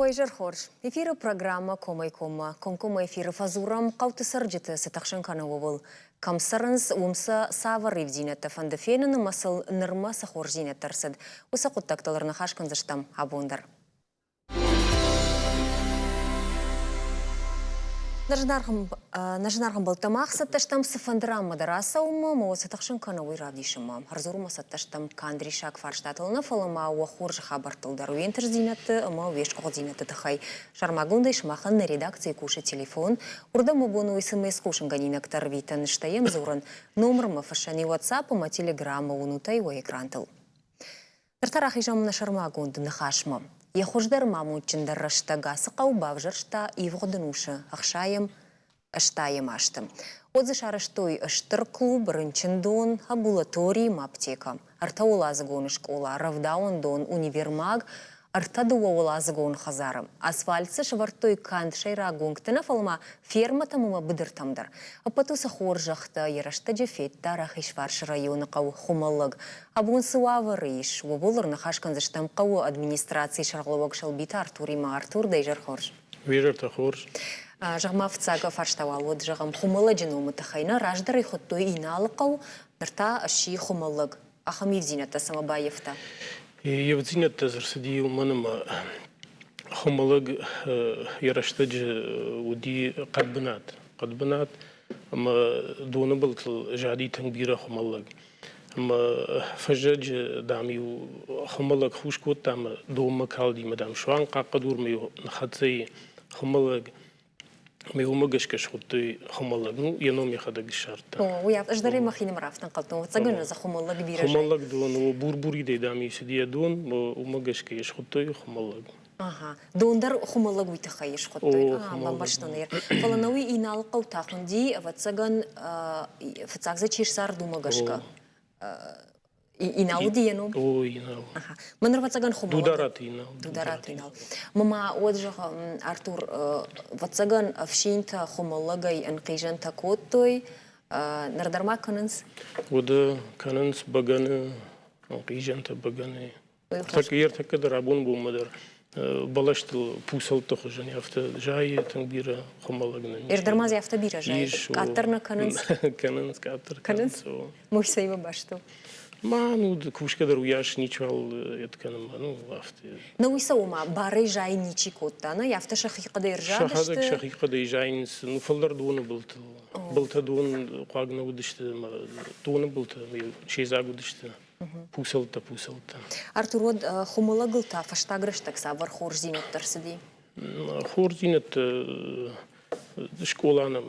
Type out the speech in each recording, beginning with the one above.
Уӕ изӕр хорз. Эфиры программӕ Комӕй-коммӕ. Комкоммӕ эфиры фӕдзурӕм, хъӕуты цӕрджыты цы тыхсын кӕны, ууыл. Кӕм цӕрынц, уым сӕ цавӕр ивдзинӕдтӕ фӕнды фенын ӕмӕ сыл нырмӕ цы хорздзинӕдтӕ ӕрцыд, уыцы хъуыддӕгтыл ӕрныхас кӕндзыстӕм абон дӕр. Нӕ зынаргъ ӕмбӕлттӕ, мах цӕттӕ стӕм цыфӕнды ранмӕ дӕр ацӕуынмӕ ӕмӕ уӕ цы тыхсын кӕны, уый равдисынмӕ. Ӕрдзурынмӕ цӕттӕ стӕм канд риссаг фарстатыл нӕ, фӕлӕ ма уӕ хорзы хабӕрттыл дӕр, уе нтыстдзинӕдты ӕмӕ уе сгуыхтдзинӕдты тыххӕй. Сӕрмагондӕй сымахӕн нӕ редакцийы кусы телефон, уырдӕм уӕ бон у смс-хъусынгӕнинӕгтӕ ӕрвитын, стӕй йӕм дзурын номырмӕ фыссӕн и WhatsApp ӕмӕ Telegram-ы уынут ӕй уӕ экрантыл. Ныр та рахизӕм нӕ сӕрмагонд ныхасмӕ. Йӕ хуыздӕр ӕмӕ амондджындӕр рӕстӕг ацы хъӕу бавзӕрста ивгъуыд ӕнусы ӕхсайӕм ӕстайӕм азты. Уӕд дзы сарӕзтой стыр клуб, рынчындон, амбулатори ӕмӕ аптекӕ, ӕртӕуӕладзыгон скъола, рӕвдауӕндон, универмаг, ӕртӕ дыууӕуӕладзыгон хӕдзары. Асфальт дзы сӕвӕрдтой канд сӕйраг уынгты нӕ, фӕлӕ ма фермӕтӕм ӕмӕ быдыртӕм дӕр. Ӕппӕт уыцы хорзӕхтӕ йӕ рӕстӕджы федта Рахизфарсы районы хъӕу Хуымӕллӕг. Абон цы уавӕры ис, ууыл ӕрныхас кӕндзыстӕм хъӕуы администрацийы сӕргълӕууӕг Сӕлбиты Артуримӕ. Артур, дӕ изӕр хорз. Уе хорз. Зӕгъ-ма, фыццаг фарста уал уыд, зӕгъӕм, Хуымӕллӕджы номы тыххӕй нӕ раздӕр ӕй хуыдтой Иналы хъӕу, ныр та сси Хуымӕллӕг. Ахӕм ивдзинӕдтӕ цӕмӕ баййӕфта? Ивдзинӕдтӕ дзы рцыди уымӕн ӕмӕ Хуымӕллӕг йӕ рӕстӕджы уыди хъӕдбынат. Хъӕдбынат ӕмӕ доны былтыл зади тынг бирӕ хуымӕллӕг. Ӕмӕ фӕззӕджы, дам-иу хуымӕллӕг хус кодта ӕмӕ донмӕ калди ӕмӕ, дам, суанг Хъахъхъӕдурмӕ-иу ныхӕццӕ и хуымӕллӕг. Ӕмӕ уымӕ гӕсгӕ схуыдтой хуымӕллӕг. Ну, йӕ ном йӕхӕдӕг ссардта. О, уый ӕз дӕр ӕй мӕхинымӕр афтӕ ӕнхъӕлдтон. Ӕвӕццӕгӕн дзы хуымӕллӕг бирӕ зайы. Хуымӕллӕг дон у бур-буридӕй, дам, исыди йӕ дон, уымӕ гӕсгӕ йӕ схуыдтой хуымӕллӕг. Ага. Дон дӕр хуымӕллӕг уый тыххӕй схуыдтой. Бамбӕрстон ӕй. Фӕлӕ нӕуи Иналы хъӕу та хуынди, ӕвӕццӕгӕн, фыццаг дзы чи сцард, уымӕ гӕсгӕ. Инал уыди йӕ ном? О, Инал. Ага. Мӕн ӕвӕццӕгӕн хуымӕллӕг. Дудараты Инал. Дудараты Инал. Мама, уӕд зӕгъ, Артур, ӕвӕццӕгӕн, ӕфсинтӕ хуымӕллӕгӕй ӕнхъизӕнтӕ кодтой, ныр дӕр ма кӕнынц? Уӕдӕ кӕнынц бӕгӕны, ӕнхъизӕнтӕ бӕгӕны. Ӕртӕккӕ дӕр абон бонмӕ дӕр бӕлӕстыл пуцӕлтты хуызӕн афтӕ зайы тынг бирӕ хуымӕллӕг нӕм ис. Дӕр ма дзы афтӕ бирӕ зайы? Къаддӕр нӕ кӕнынц? Кӕнынц, къаддӕр кӕнынц. Мой цӕимӕ баст у? Ма, ну, кусгӕ дӕр уыйас ничуал ед кӕнын, ну, афтӕ. На уый цӕуы ма, барӕй зайын ничи кодта, нӕ, афтӕ сӕхи хъӕдӕй ӕрзадысты? Сӕхӕдӕг сӕхи хъӕдӕй зайынц, ну, фылдӕр доны былтыл. Былтӕ дон хъуаг нӕ уыдысты, доны былтӕ се дзаг уыдысты. Пуцӕлттӕ, пуцӕлттӕ. Артур, уӕд хуымӕллӕгыл та фӕстаг рӕстӕг цавӕр хорздзинӕдтӕ ӕрцыди? Хорздзинӕдтӕ скъола нӕм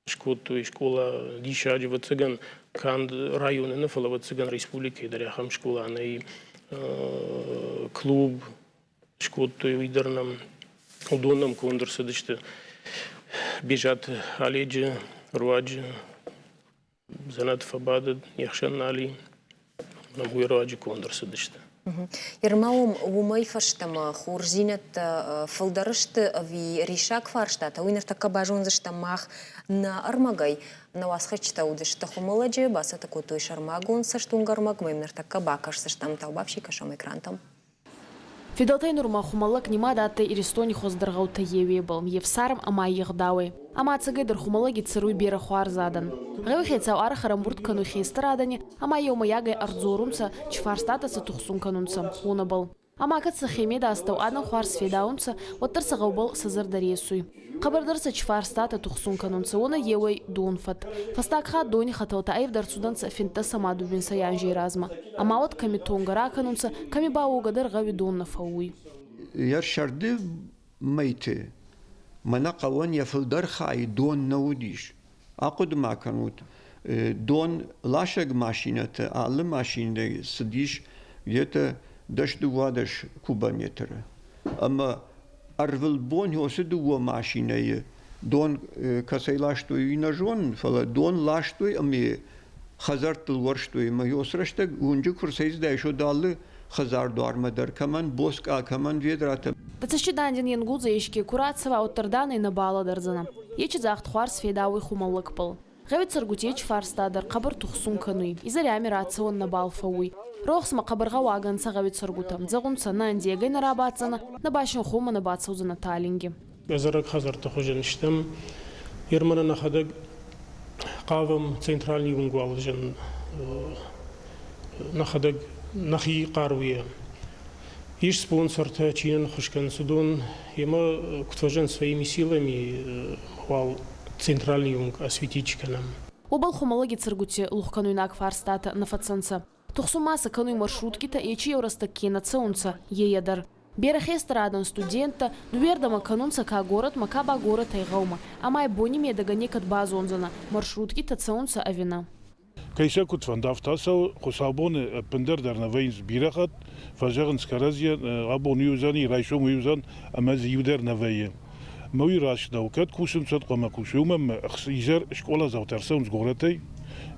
скодтой. Скъола диссаджы, ӕвӕццӕгӕн, канд районы нӕ, фӕлӕ, ӕвӕццӕгӕн, республикӕйы дӕр ахӕм скъола нӕй. Клуб скодтой, уый дӕр нӕм, уыдон нӕм конд ӕрцыдысты Бежаты Оледжы руаджы. Дзӕнӕт фӕбадыд, не хсӕн нал и, уый руаджы конд ӕрцыдысты. Ерма уымӕй фӕстӕмӕ хорздзинӕдтӕ фылдӕр сты ӕви риссаг фарстатӕ, уый ныртӕккӕ базондзыстӕм мах нӕ ӕрмӕгӕй. Нӕ уацхӕсджытӕ уыдысты Хуымӕллӕджы, бацӕттӕ кодтой сӕрмагонд цӕстуынгӕ ӕрмӕг, ӕмӕ йӕм ныртӕккӕ бакӕсдзыстӕм. Таубавси кӕсӕм экрантӕм. Федотӕй нурмӕ Хумӕллӕг нимад адтӕй Иристони хуӕздӕр гъӕутӕй еуебӕл, е фсарм ӕма е гъдауӕй. Ӕма ӕцӕгӕйдӕр Хумӕллӕги цӕруй берӕ хуарз адӕн. Гъӕуи хецау арӕх ӕрӕмбурд кӕнуй хестӕр адӕни ӕма еумӕйагӕй ӕрдзорунцӕ, чи фарстатӕ сӕ тухсун кӕнунцӕ, уонӕбӕл. Ӕма кӕд сӕхе медастӕу адӕн хуарз федаунцӕ, уӕддӕр сӕ гъӕубӕл сӕ зӕрдӕ ресуй. Хъӕбӕрдӕр сӕ чи фарстатӕ тухсун кӕнунцӕ, уонӕй еуей донфӕд. Фӕстаг хатт дони хӕтӕлтӕ ӕвд ӕрцудӕнцӕ финддӕс ӕма дууинсӕй анзей размӕ. Ӕма уӕд кӕми тонгӕ ракӕнунцӕ, кӕми ба уогӕ дӕр гъӕуи дон нӕ фӕууй. Йӕ сӕрды мӕйты мӕнӕ хъӕуӕн йӕ фылдӕр хай дон нӕ уыдис. Ахъуыды ма кӕнут, дон ласӕг машинӕты алы машинӕйы цыдис где-то 10-12 кубометры. Ӕмӕ ӕрвылбон уыцы дыууӕ машинӕйы дон кӕцӕй ластой, уый нӕ зонын, фӕлӕ дон ластой ӕмӕ хӕдзӕрттыл уӕрстой. Ӕмӕ уыцы рӕстӕг уынджы куы рцӕйцыдаис, уӕд алы хӕдзар дуармӕ дӕр кӕмӕн боцкъа, кӕмӕн ведратӕ. Дӕ дандин енгулдзӕ еске ку рацӕуа, уӕддӕр дан ӕй нӕ балӕдӕрдзӕнӕ. Ечи загъд хуарз федауй хумӕллӕгбӕл. Гъеуи цӕргути фарста дӕр хъӕбӕр тухсун кӕнуй. Изӕри ами рацӕуӕн нӕбал фӕууй. Рохсмӕ хъӕбӕр гъӕуагӕ нцӕ гъӕуи цӕргутӕ. Зӕгъунцӕ, нӕ ӕндегӕй нӕ рабаддзӕнӕ, нӕ ба синхонмӕ нӕ бацӕудзӕнӕ талинги. Ӕдзӕрӕг хӕдзӕртты хуызӕн стӕм. Ерманы нӕхӕдӕг хъавӕм центральный уынгуалдзӕн нӕхӕдӕг нӕхи хъаруйӕ. Ис спонсортӕ, чи нын ӕххуыс кӕнынц, уыдон емӕ куыд фӕзӕн своими силами уал центральный уынг осветить кӕнӕм. Уобӕл Хумӕлӕги цӕргути лухкӕнуйнаг фарстатӕ нӕ фӕцӕнцӕ. Тухсун ма сӕ кӕнуй маршруткитӕ ечи еу рӕстӕг ке нӕ цӕунцӕ, ейӕ дӕр. Берӕ хестӕр адӕн студенттӕ дууердӕмӕ кӕнунцӕ ка горӕтмӕ, ка ба горӕтӕй гъӕумӕ, ӕма ӕй бони медӕгӕ некӕд базондзӕнӕ, маршруткитӕ цӕунцӕ ӕви нӕ. Кӕй сӕ куыд фӕнды, афтӕ цӕуы. Хуыцаубоны ӕппындӕр дӕр нӕ вӕййынц бирӕ хатт. Фӕзӕгъынц кӕрӕдзийӕн, абон уый уыдзӕни, райсом уый уыдзӕн, ӕмӕ дзы иу дӕр нӕ вӕййы. Мӕ уый раст нӕу. Кӕд кусынц, уӕд хъуамӕ кусой. Уымӕн ӕмӕ изӕр скъоладзаутӕ ӕрцӕуынц горӕтӕй,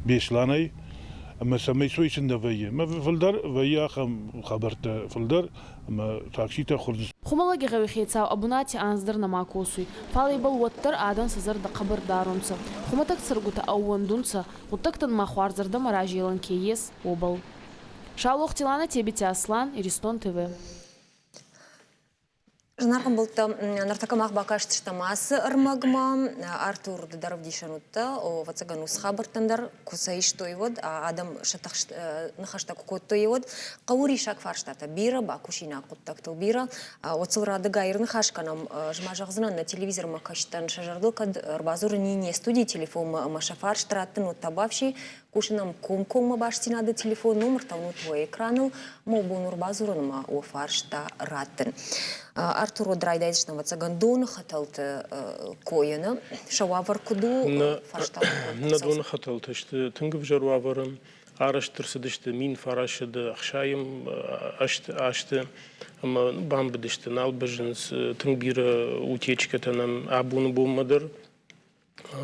Беслӕнӕй, ӕмӕ цӕмӕй сой сын нӕ вӕййы. Мӕ фылдӕр вӕййы ахӕм хабӕрттӕ фылдӕр, ӕмӕ такситӕ хуырдз. Хумӕлӕги гъӕуихецау ӕ бунати анз дӕр нӕма косуй, фал ибӕл уӕддӕр адӕн сӕ зӕрдӕ хъӕбӕр дарунцӕ. Хумӕтӕг цӕргутӕ ӕууӕндунцӕ, гъуддӕгтӕн ма хуӕрзӕрдӕмӕ разелӕн ке ес, уобӕл. Саулохти Лана, Тебити Аслан, Иристон ТВ. Зынаргъ ӕмбӕлттӕ, ныртӕккӕ мах бакастыстӕм ацы ӕрмӕгмӕ. Артур, ды дӕр ӕвдисӕн уыдтӕ, ӕвӕццӕгӕн, уыцы хабӕрттӕн дӕр куы сӕ истой, уӕд адӕм сӕ тыхст ныхӕстӕ куы кодтой, уӕд хъӕуы риссаг фарстатӕ бирӕ, бакусинаг хъуыддӕгтыл бирӕ. Уӕд сыл радыгай ӕрныхас кӕнӕм. Ӕз ма зӕгъдзынӕн, нӕ телевизормӕ кӕсджытӕн сӕ зӕрдыл кӕд ӕрбадзурыни не студийы телефонмӕ ӕмӕ сӕ фарст раттын, уӕд та бафси, Кусын ӕм комкоммӕ бастдзинады телефон номыртӕ уынут уӕ экраныл, мӕ бон у ӕрбадзурынмӕ уӕ фарста раттын. Артур, уӕд райдайдзыстӕм, ӕвӕццӕгӕн, доны хӕтӕлты койӕ, нӕ? Сӕ уавӕр куыд у? Фарста Нӕ доны хӕтӕлтӕ сты тынг ӕвзӕр уавӕры. Арӕзт ӕрцыдысты 1960 азты ӕмӕ бамбыдысты, нал бӕззынц, тынг бирӕ утечкӕтӕ нӕм абоны бонмӕ дӕр.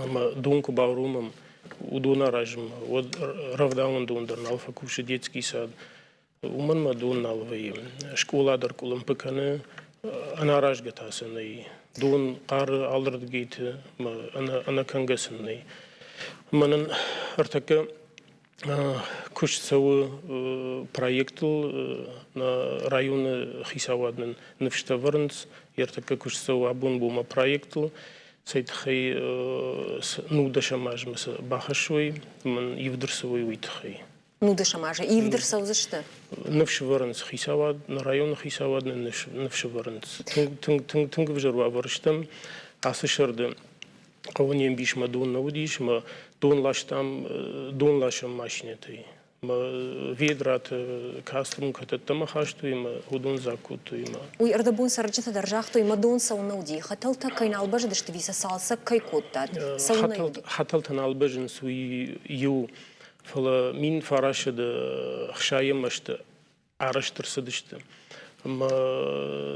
Ӕмӕ дон куы бауромӕм, уыдон аразынмӕ, уӕд рӕвдауӕндон дӕр нал фӕкусы, детский сад. Уымӕн мӕ дон нал вӕййы. Скъола дӕр къуылымпы кӕны, ӕнӕаразгӕ та сын нӕй. Дон хъары алырдыгӕйты, ӕнӕкӕнгӕ сын нӕй. Мӕнӕн ӕртӕккӕ куыст цӕуы проектыл, нӕ районы хицауад нын ныфстӕ вӕрынц, ӕртӕккӕ куыст цӕуы абон бонмӕ проектыл. Цӕй тыххӕй нудӕсӕм азмӕ цы бахӕссой, мын ивд ӕрцӕуой, уый тыххӕй. Нудӕсӕм азы ивд ӕрцӕудзысты? Ныфс вӕрынц хицауад, нӕ районы хицауад нын ныфс вӕрынц. Тынг, тынг, тынг, тынг ӕвзӕр уавӕр стӕм ацы сӕрды. Хъӕуы не мбисмӕ дон нӕ уыдис, ӕмӕ дон ластам донласӕн машинӕтӕй. Мӕ ведраты кастрункӕтӕ ӕддӕмӕ хастой ӕмӕ уыдон дзаг кодтой. Ӕмӕ Уый ӕрдӕбон цӕрджытӕ дӕр загътой, мӕ дон цӕуылнӕ уыди, хӕтӕлтӕ кӕй нал бӕззыдысты ӕви сӕ цалцӕг кӕй кодтат, цӕуылнӕ уыди? Хӕтӕлтӕ нал бӕззынц, уый иу, фӕлӕ 1960 азты арӕзт ӕрцыдысты. Ӕмӕ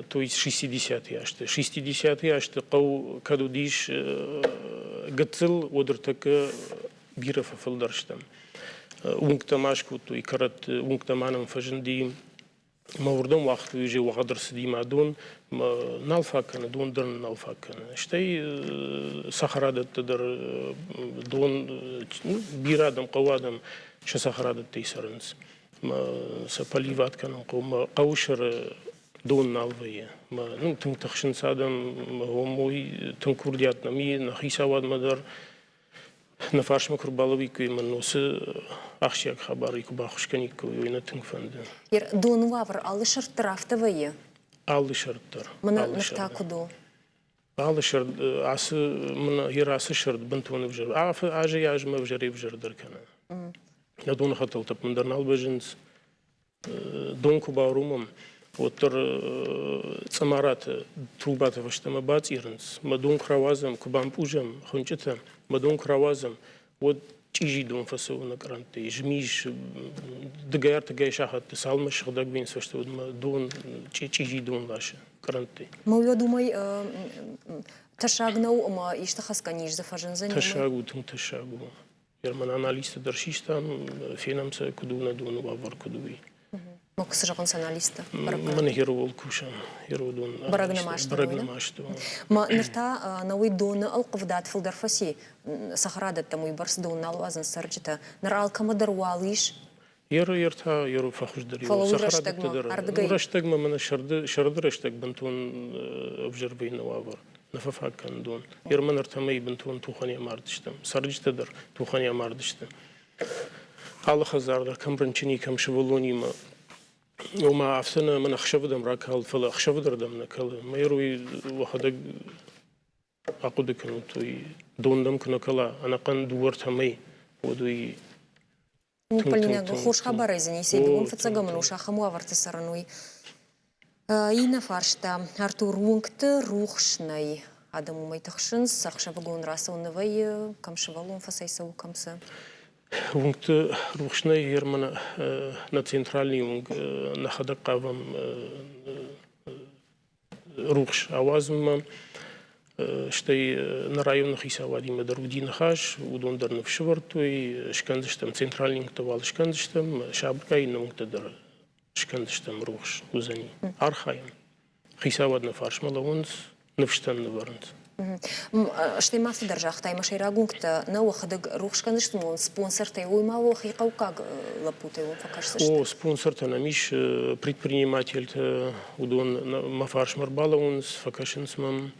то есть 60-е азты. 60-е азты хъӕу кӕд уыдис гыццыл, уӕд ӕртӕккӕ бирӕ фӕфылдӕр стӕм. Уынгтӕ ма скодтой, кӕрӕтты уынгтӕ ма нӕм фӕзынди. Мӕ уырдӕм уагътой, уже уагъд ӕрцыди мӕ дон, нал фаг кӕны, дон дӕр нал фаг кӕны. Стӕй цӕхӕрадӕттӕ дӕр дон, бирӕ адӕм, хъӕуы адӕм сӕ цӕхӕрадӕттӕй цӕрынц. Сӕ поливат кӕнын хъӕуы, хъӕуы сӕры дон нал вӕййы. Ну, тынг тыхсынц адӕм, уый тынг курдиат нӕм и, нӕ хицауадмӕ дӕр. Нӕ фарсмӕ куы рбалӕууиккой ӕмӕ нын уыцы ахсджиаг хабарӕй куы баххуыс кӕниккой, уый нӕ тынг фӕнды. Доны уавӕр алы сӕрд дӕр афтӕ вӕййы? Алы сӕрд дӕр. Мӕнӕ ныр та куыд у? Алы сӕрд, ацы, мын ацы сӕрд бынтон ӕвзӕр. Азӕй-азмӕ ӕвзӕрӕй-ӕвзӕрдӕр кӕны. Нӕ доны хӕтӕлтӕ ӕппындӕр нал бӕззынц. Дон куы бауромӕм, уӕддӕр цъымараты трубаты фӕстӕмӕ бацъирынц. Мӕ дон куы рауадзӕм, куы бампъузӕм хуынчъытӕ, мӕ дон куы рауадзӕм, уӕд чъизи дон фӕцӕуы нӕ кърӕнттӕй. Змис дыгай-ӕртыгай сахатты цалынмӕ сыгъдӕг венц фӕстӕ, уӕдмӕ дон чъизи дон ласы кърӕнттӕй. Мӕ уӕд уымӕй тӕссаг нӕу ӕмӕ исты хӕцгӕ низ дзы фӕзындзӕни? Тӕссаг у, тынг тӕссаг у. Герман анализтӕ дӕр систам, фенӕм сӕ, куыд у нӕ доны уавӕр, куыд у, уый. Цы зӕгъынц анализтӕ? Мӕн хероуыл кусӕм, херодон. Бӕрӕг нӕма сты. Бӕрӕг нӕма сты. Ма ныр та науый доны ӕлхъывдад фылдӕр фӕци, цӕхӕрадӕттӕм уыйбӕрц дон нал уадзынц цӕрджытӕ. Ныр алкӕмӕ дӕр уал ис. Еры ӕртӕ еры фӕхуыздӕр. Фӕлӕ уый рӕстӕгмӕ ардыгӕй. Рӕстӕгмӕ мӕнӕ сӕрды, сӕрды рӕстӕг бынтон ӕвзӕр вӕййы нӕ уавӕр. Нӕ фӕфаг кӕны дон. Ермӕн ӕртӕмӕй бынтон тухӕнӕй амардысты. Цӕрджытӕ дӕр тухӕнӕй амардысты. Алы хӕдзар дӕр кӕм рынчыни, кӕм сывӕллонимӕ. Ома афтӕ нӕ мӕн ӕхсӕвы дӕм ракалд, фӕлӕ ӕхсӕвы дӕр дӕм нӕ кӕлы. Мӕ уый уӕхӕдӕг ахъуыды кӕнут, уый дон дӕм куы нӕ кӕла ӕнӕхъӕн дыууӕ-ӕртӕ мӕй, уӕд уый Полинӕ, хорз хабарӕй дзы ницы дыууын фыццӕгӕм ын ус ахӕм уавӕрты цӕрын уый. Иннӕ фарста. Артур, уынгты рухс нӕй. Адӕм уымӕй тыхсынц, ӕхсӕвыгон рацӕуын нӕ вӕййы, кӕм сывӕллон фӕцӕйцӕуы, кӕм цы. Уынгты рухс нӕй, Германы нӕ центральный уынг нӕхӕдӕг хъавӕм рухс ауадзынмӕ. Стӕй нӕ районы хицауадимӕ дӕр уыди ныхас, уыдон дӕр ныфс ӕвӕрдтой, скӕндзыстӕм центральный уынгтӕ уал скӕндзыстӕм, сабыргай иннӕ уынгтӕ дӕр скӕндзыстӕм рухс уыдзӕни. Архайӕм. Хицауад нӕ фарсмӕ лӕууынц, ныфстӕн нывӕрынц. Стӕй ма цыдӕр загътай, мӕ сӕйраг уынгтӕ нӕ уӕхӕдӕг рухс кӕндзысты, уым спонсортӕй, уый ма уӕхи хъӕуккаг лӕппутӕй уым фӕкӕсдзысты? О, спонсортӕ нӕм ис, предпринимательтӕ, уыдон мӕ фарсмӕ ӕрбалӕууынц, фӕкӕсынц мӕм.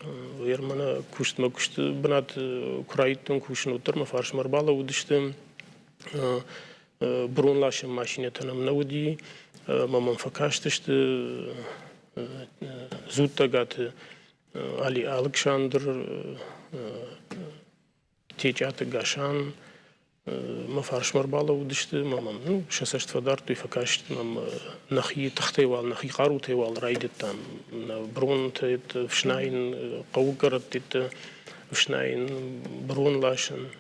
Мӕнӕ куыстмӕ куысты бынат куы райдыдтон кусын, уӕддӕр мӕ фарсмӕ ӕрбалӕууыдысты. Бронласӕн машинӕтӕ нӕм нӕ уыди, ӕмӕ мӕм фӕкастысты дзуттагаты Али Алыксандр, Течъаты Гасан мӕ фарсмӕ ӕрбалӕууыдысты ӕмӕ мӕм ну, сӕ цӕст фӕдардтой, фӕкастысты мӕм нӕхи тыхтӕй уал, нӕхи хъарутӕй уал райдыдтам нӕ бронтӕ ӕфснайын, хъӕугӕрӕтты ӕфснайын, брон ласын.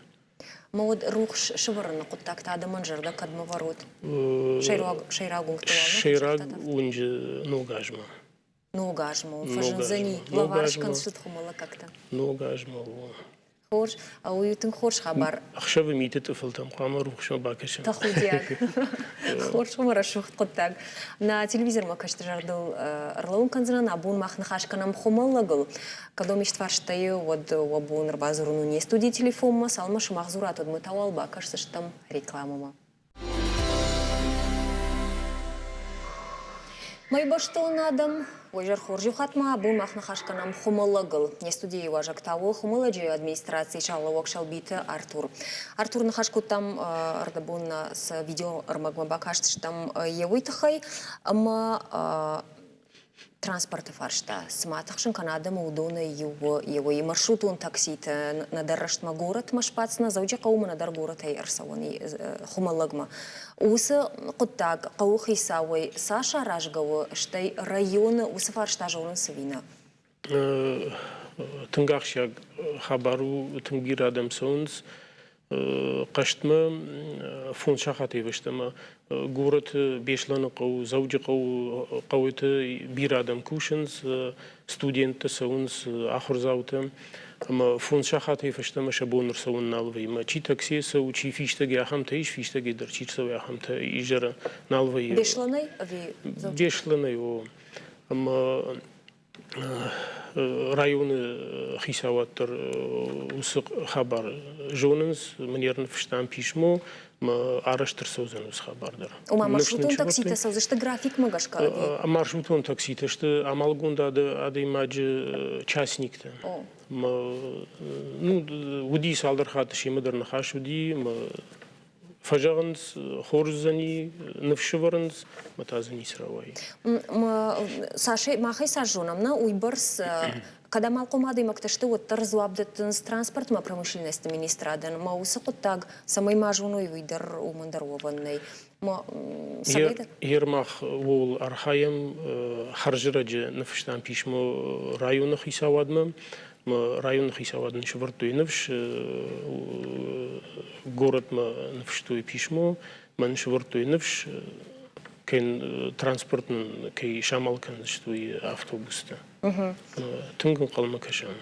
Ма уӕд рухс сывӕрыны хъуыддаг та адӕмӕн зӕрдӕ кӕдмӕ вӕрут? Сӕйраг, сӕйраг уынгты уал Сӕйраг уынджы Ног азмӕ. Ног азмӕ фӕзындзӕни лӕвар скӕндзысты хуымӕллӕггӕгтӕ. Ног азмӕ у. Хорз, уый у тынг хорз хабар. Ӕхсӕвы миты тъыфылтӕм хъуамӕ рухсмӕ бакӕсӕм. Тӕхудиаг. Хорз ӕмӕ рӕсугъд хъуыддаг. Нӕ телевизормӕ кӕсты зӕрдыл ӕрлӕууын кӕндзынӕн. Абон мах ныхас кӕнӕм хуымӕллӕгыл. Кӕд уӕм ист фарстайы, уӕд уӕ бон ӕрбадзурын у не студийы телефонмӕ, цалынмӕ сымах дзурат, уӕдмӕ та уал бакӕсдзыстӕм рекламӕмӕ. Мӕйбӕстон адӕм, уый зӕр хорз иу хатт ма абон мах ныхас кӕнӕм Хуымӕллӕгыл. Не студийы уазӕг та у Хуымӕллӕджы администрацийы сӕргълӕууӕг Сӕлбиты Артур. Артур, ныхас кодтам ӕрдӕбон цы видеоӕрмӕгмӕ бакастыстӕм йӕ уый тыххӕй, ӕмӕ транспорты фарста. Цыма тыхсын кӕны адӕмы уыдонӕй иу еуӕй маршрутон такситӕ нӕдӕр рӕстмӕ горӕтмӕ сбаддзынӕ Дзӕуджыхъӕумӕ, нӕдӕр горӕтӕй ӕрцӕуӕн Хуымӕллӕгмӕ. Уыцы хъуыддаг хъӕуыхицауӕй цас аразгӕ у, стӕй районы уыцы фарста зонынц ӕви нӕ? Тынг ахсджиаг хабар у, тынг бирӕ адӕм цӕуынц хъӕстмӕ фондз сахатӕй фӕстӕмӕ горӕты Беслӕны хъӕу, Дзӕуджыхъӕуы хъӕуты бирӕ адӕм кусынц, студенттӕ цӕуынц, ахуырдзаутӕ. Ӕмӕ фондз сахатӕй фӕстӕмӕ сӕ бон ӕрцӕуын нал вӕййы. Ӕмӕ чи таксийӕ цӕуы, чи фистӕгӕй, ахӕмтӕ ис, фистӕгӕй дӕр чи цӕуы, ахӕмтӕ изӕры нал вӕййы. Беслӕнӕй ӕви Беслӕнӕй, о. Ӕмӕ районы хицауад дӕр уыцы хабар зонынц. Мын ӕрныфыстам писмо, мӕ арӕзт ӕрцӕудзӕн уыцы хабар дӕр. Ома маршрутон такситӕ цӕудзысты графикмӕ гӕсгӕ ӕви? Маршрутон такситӕ сты амалгонд адӕймаджы частниктӕ. Ну, уыди цалдӕр хатты семӕ дӕр ныхас уыди, фӕзӕгъынц, хорз уыдзӕни, ныфс ӕвӕрынц, мӕ та дзы ницы рауайы. Махӕй цас зонӕм, нӕ уыйбӕрц кӕд амалхъом адӕймӕгтӕ сты, уӕддӕр дзуапп дӕттынц транспортмӕ промышленносты министрадӕн. Мӕ уыцы хъуыддаг, цӕмӕй ма зоной, уый дӕр уымӕн дӕр уӕвӕн нӕй. Ермах ууыл архайӕм, хӕрзӕрӕджы ныффыстам писмо районы хицауадмӕ. Районы хицауад нын сӕвӕрдтой ныфс, горӕтмӕ ныффыстой писмо, мӕн сӕвӕрдтой ныфс, кӕй транспорт нын кӕй самал кӕндзысты, уый автобустӕ. Тынг ӕнхъӕлмӕ кӕсӕм.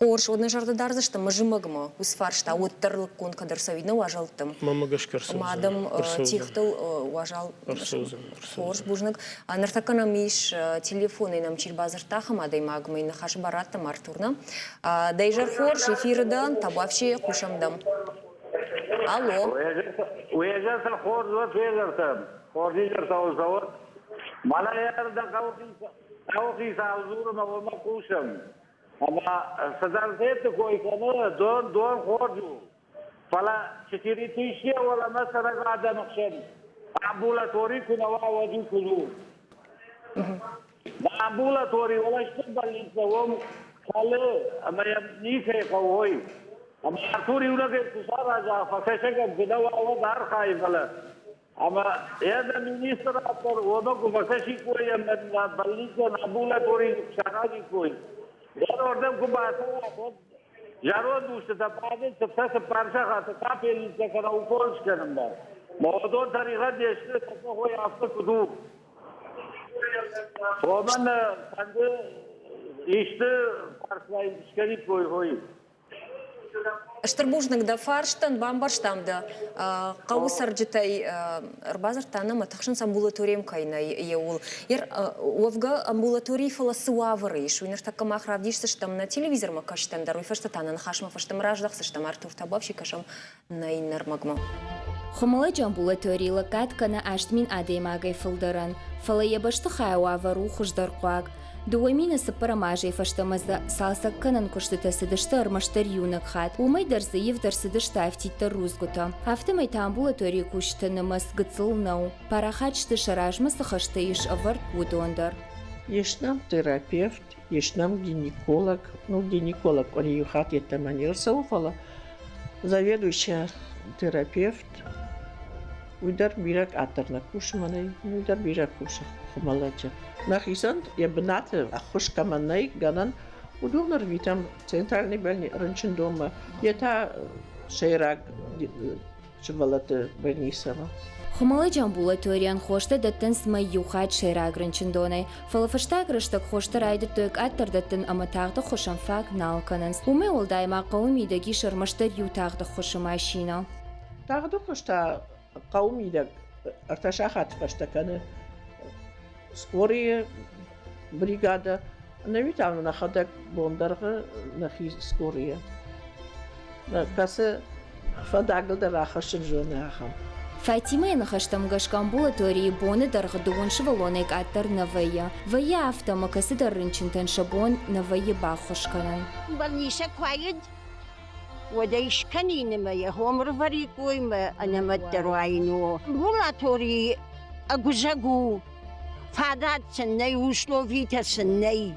Хорз, уӕд нӕ зӕрдӕ дардзыстӕм мӕ зымӕгмӕ уыцы фарста уӕддӕр лыггонд кӕд ӕрцӕуид нӕ уазӕлттӕм. Мӕнмӕ гӕсгӕ Ӕмӕ адӕм тигътыл уазал ӕрцӕудзӕн. Хорз, бузныг. Ныртӕккӕ нӕм ис телефонӕй нӕм чи рбадзырдта, ахӕм адӕймагмӕ ныхасы бар раттӕм Артурнӕ. Дӕ изӕр хорз, эфиры дӕн, табуафси, хъусӕм дӕм. Алло. Уе зӕртӕ хорз уӕд, уе зӕртӕ. Хорз изӕртӕ уыл цӕуӕд. Мӕнӕ ӕрдӕ хъӕуыхицау дзуры мӕ уымӕ хъусӕм. Ӕмӕ цыдӕртӕ кой кӕны, дон, дон хорз у. Фӕлӕ четыретысяча уӕлӕмӕ цӕрӕг адӕмы хсӕн амбулатори куы нӕ уа, уӕд уый куыд у? Амбулатори уӕлӕ стыр больницӕ уым кӕлы ӕмӕ йӕм никӕй хъӕуой. Ӕмӕ Артур иунӕгӕй куы сараза, фӕкӕсӕг ӕм куы нӕ уа, уӕд архайы, фӕлӕ ӕмӕ йӕ нӕ министр дӕр уымӕ куы фӕкӕсиккой ӕмӕ нӕ больницӕн амбулатори куы саразиккой, уӕд уырдӕм куы бацӕуа, уӕд зӕронд устытӕ бадынц 44 сахаты капельницӕ кӕнӕ укол скӕнынмӕ. Мӕ уыдон тӕригъӕд не сты, сӕ хой афтӕ куыд у. Уымӕн фӕнды исты фарстайы скӕниккой хой. Стыр бузныг дӕ фарстӕн, бамбӕрстам дӕ. Хъӕуы цӕрджытӕй ӕрбадзырдта нӕм, тыхсынц амбулаторийӕм кӕй нӕй еуыл. Уӕвгӕ амбулаторийы фӕлӕ цы уавӕры ис, уый ныртӕккӕ мах равдисдзыстӕм нӕ телевизормӕ кӕсджытӕн дӕр, уый фӕстӕ та нӕ ныхасмӕ фӕстӕмӕ раздӕхдзыстӕм. Артур Табавчи кӕсӕм нӕ иннӕ ӕрмӕгмӕ. Хуымӕллӕджы амбулаторийы лӕггад кӕны 8000 адӕймагӕй фылдӕрӕн, фӕлӕ йӕ бӕстыхайы уавӕр у хуыздӕрхъуаг. 2004 азӕй фӕстӕмӕ дзы цалцӕггӕнӕн куыстытӕ цыдысты ӕрмӕстдӕр иунӕг хатт. Уымӕй дӕр дзы ивд ӕрцыдысты афтиддӕр рудзгуытӕ. Афтӕмӕй та амбулаторийы кусджыты нымӕц гыццыл нӕу. Парахат сты сӕ размӕ цы хӕстӕ ис ӕвӕрд, уыдон дӕр. Ис нӕм терапевт, ис нӕм гинеколог. Ну, гинеколог къуыри иу хатт йеддӕмӕ не рцӕуы, фӕлӕ заведующая терапевт, уый дӕр бирӕ къаддӕр нӕ кусы мӕнӕй, уый дӕр бирӕ кусы Хуымӕллӕджы. Нӕхицӕн йӕ бынаты ӕххуыс кӕмӕн нӕй гӕнӕн, уыдон ӕрвитӕм центральный рынчындонмӕ, йе та сӕйраг сывӕллӕтты больницӕмӕ. Хуымӕллӕджы амбулаторийӕн хостӕ дӕттынц мӕй иу хатт сӕйраг рынчындонӕй, фӕлӕ фӕстаг рӕстӕг хостӕ райдыдтой къаддӕр дӕттын ӕмӕ тагъд ӕххуысӕн фаг нал кӕнынц. Уымӕй уӕлдай ма хъӕуы мидӕг ис ӕрмӕстдӕр иу тагъд ӕххуысы машинӕ. Тагъд ӕххуыс та хъӕуы мидӕг ӕртӕ сахаты фӕстӕ кӕны скорыйы бригадӕ. Ӕнӕуи та нӕхӕдӕг бондӕргъы нӕхи скорыйы кӕцы фӕндагыл дӕр рахӕссын зоны ахӕм. Фатимӕйы ныхӕстӕм гӕсгӕ амбулаторийы боны дӕргъы дыууын сывӕллонӕй къаддӕр нӕ вӕййы. Вӕййы афтӕ, ӕмӕ кӕцыдӕр рынчынтӕн сӕ бон нӕ вӕййы баххуыс кӕнын. Больницӕ куы уаид, уӕд ӕй скӕнин ӕмӕ йӕ хом ӕрывӕриккой мӕ ӕнӕмӕтдӕр уаин. Амбулаторийы ӕгуызӕг у, фадат сын нӕй, условитӕ сын нӕй.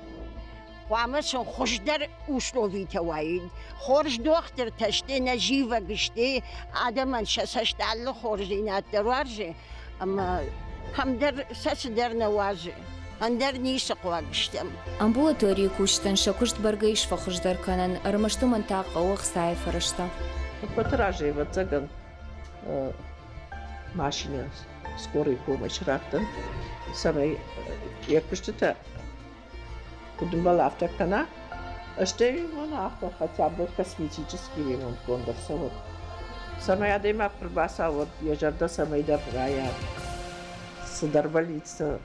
Хъуамӕ сын хуыздӕр условитӕ уаид. Хорз дохтыртӕ сты, нӕзивӕг сты, адӕмӕн сӕ цӕст алы хорздзинад дӕр уарзы ӕмӕ кӕмдӕр сӕ цыдӕр нӕ уадзы. Ӕндӕр ницы хъуаг стӕм. Амбулаторийы кусджытӕн сӕ куыст бӕргӕ ис фӕхуыздӕр кӕнӕн, ӕрмӕст уымӕн та хъӕуы ӕхцайы фӕрӕзтӕ. Ӕппӕты разӕй, ӕвӕццӕгӕн, машинӕ скорый помощь раттын, цӕмӕй йӕ куыстытӕ куыд ӕмбӕлы, афтӕ кӕна. Стӕй мӕнӕ афтӕ хотя бы косметический ремонтгонд ӕрцӕуӕд, цӕмӕй адӕймаг куы рбацӕуӕд, йӕ зӕрдӕ цӕмӕйдӕр райа, цыдӕр бӕллицтӕ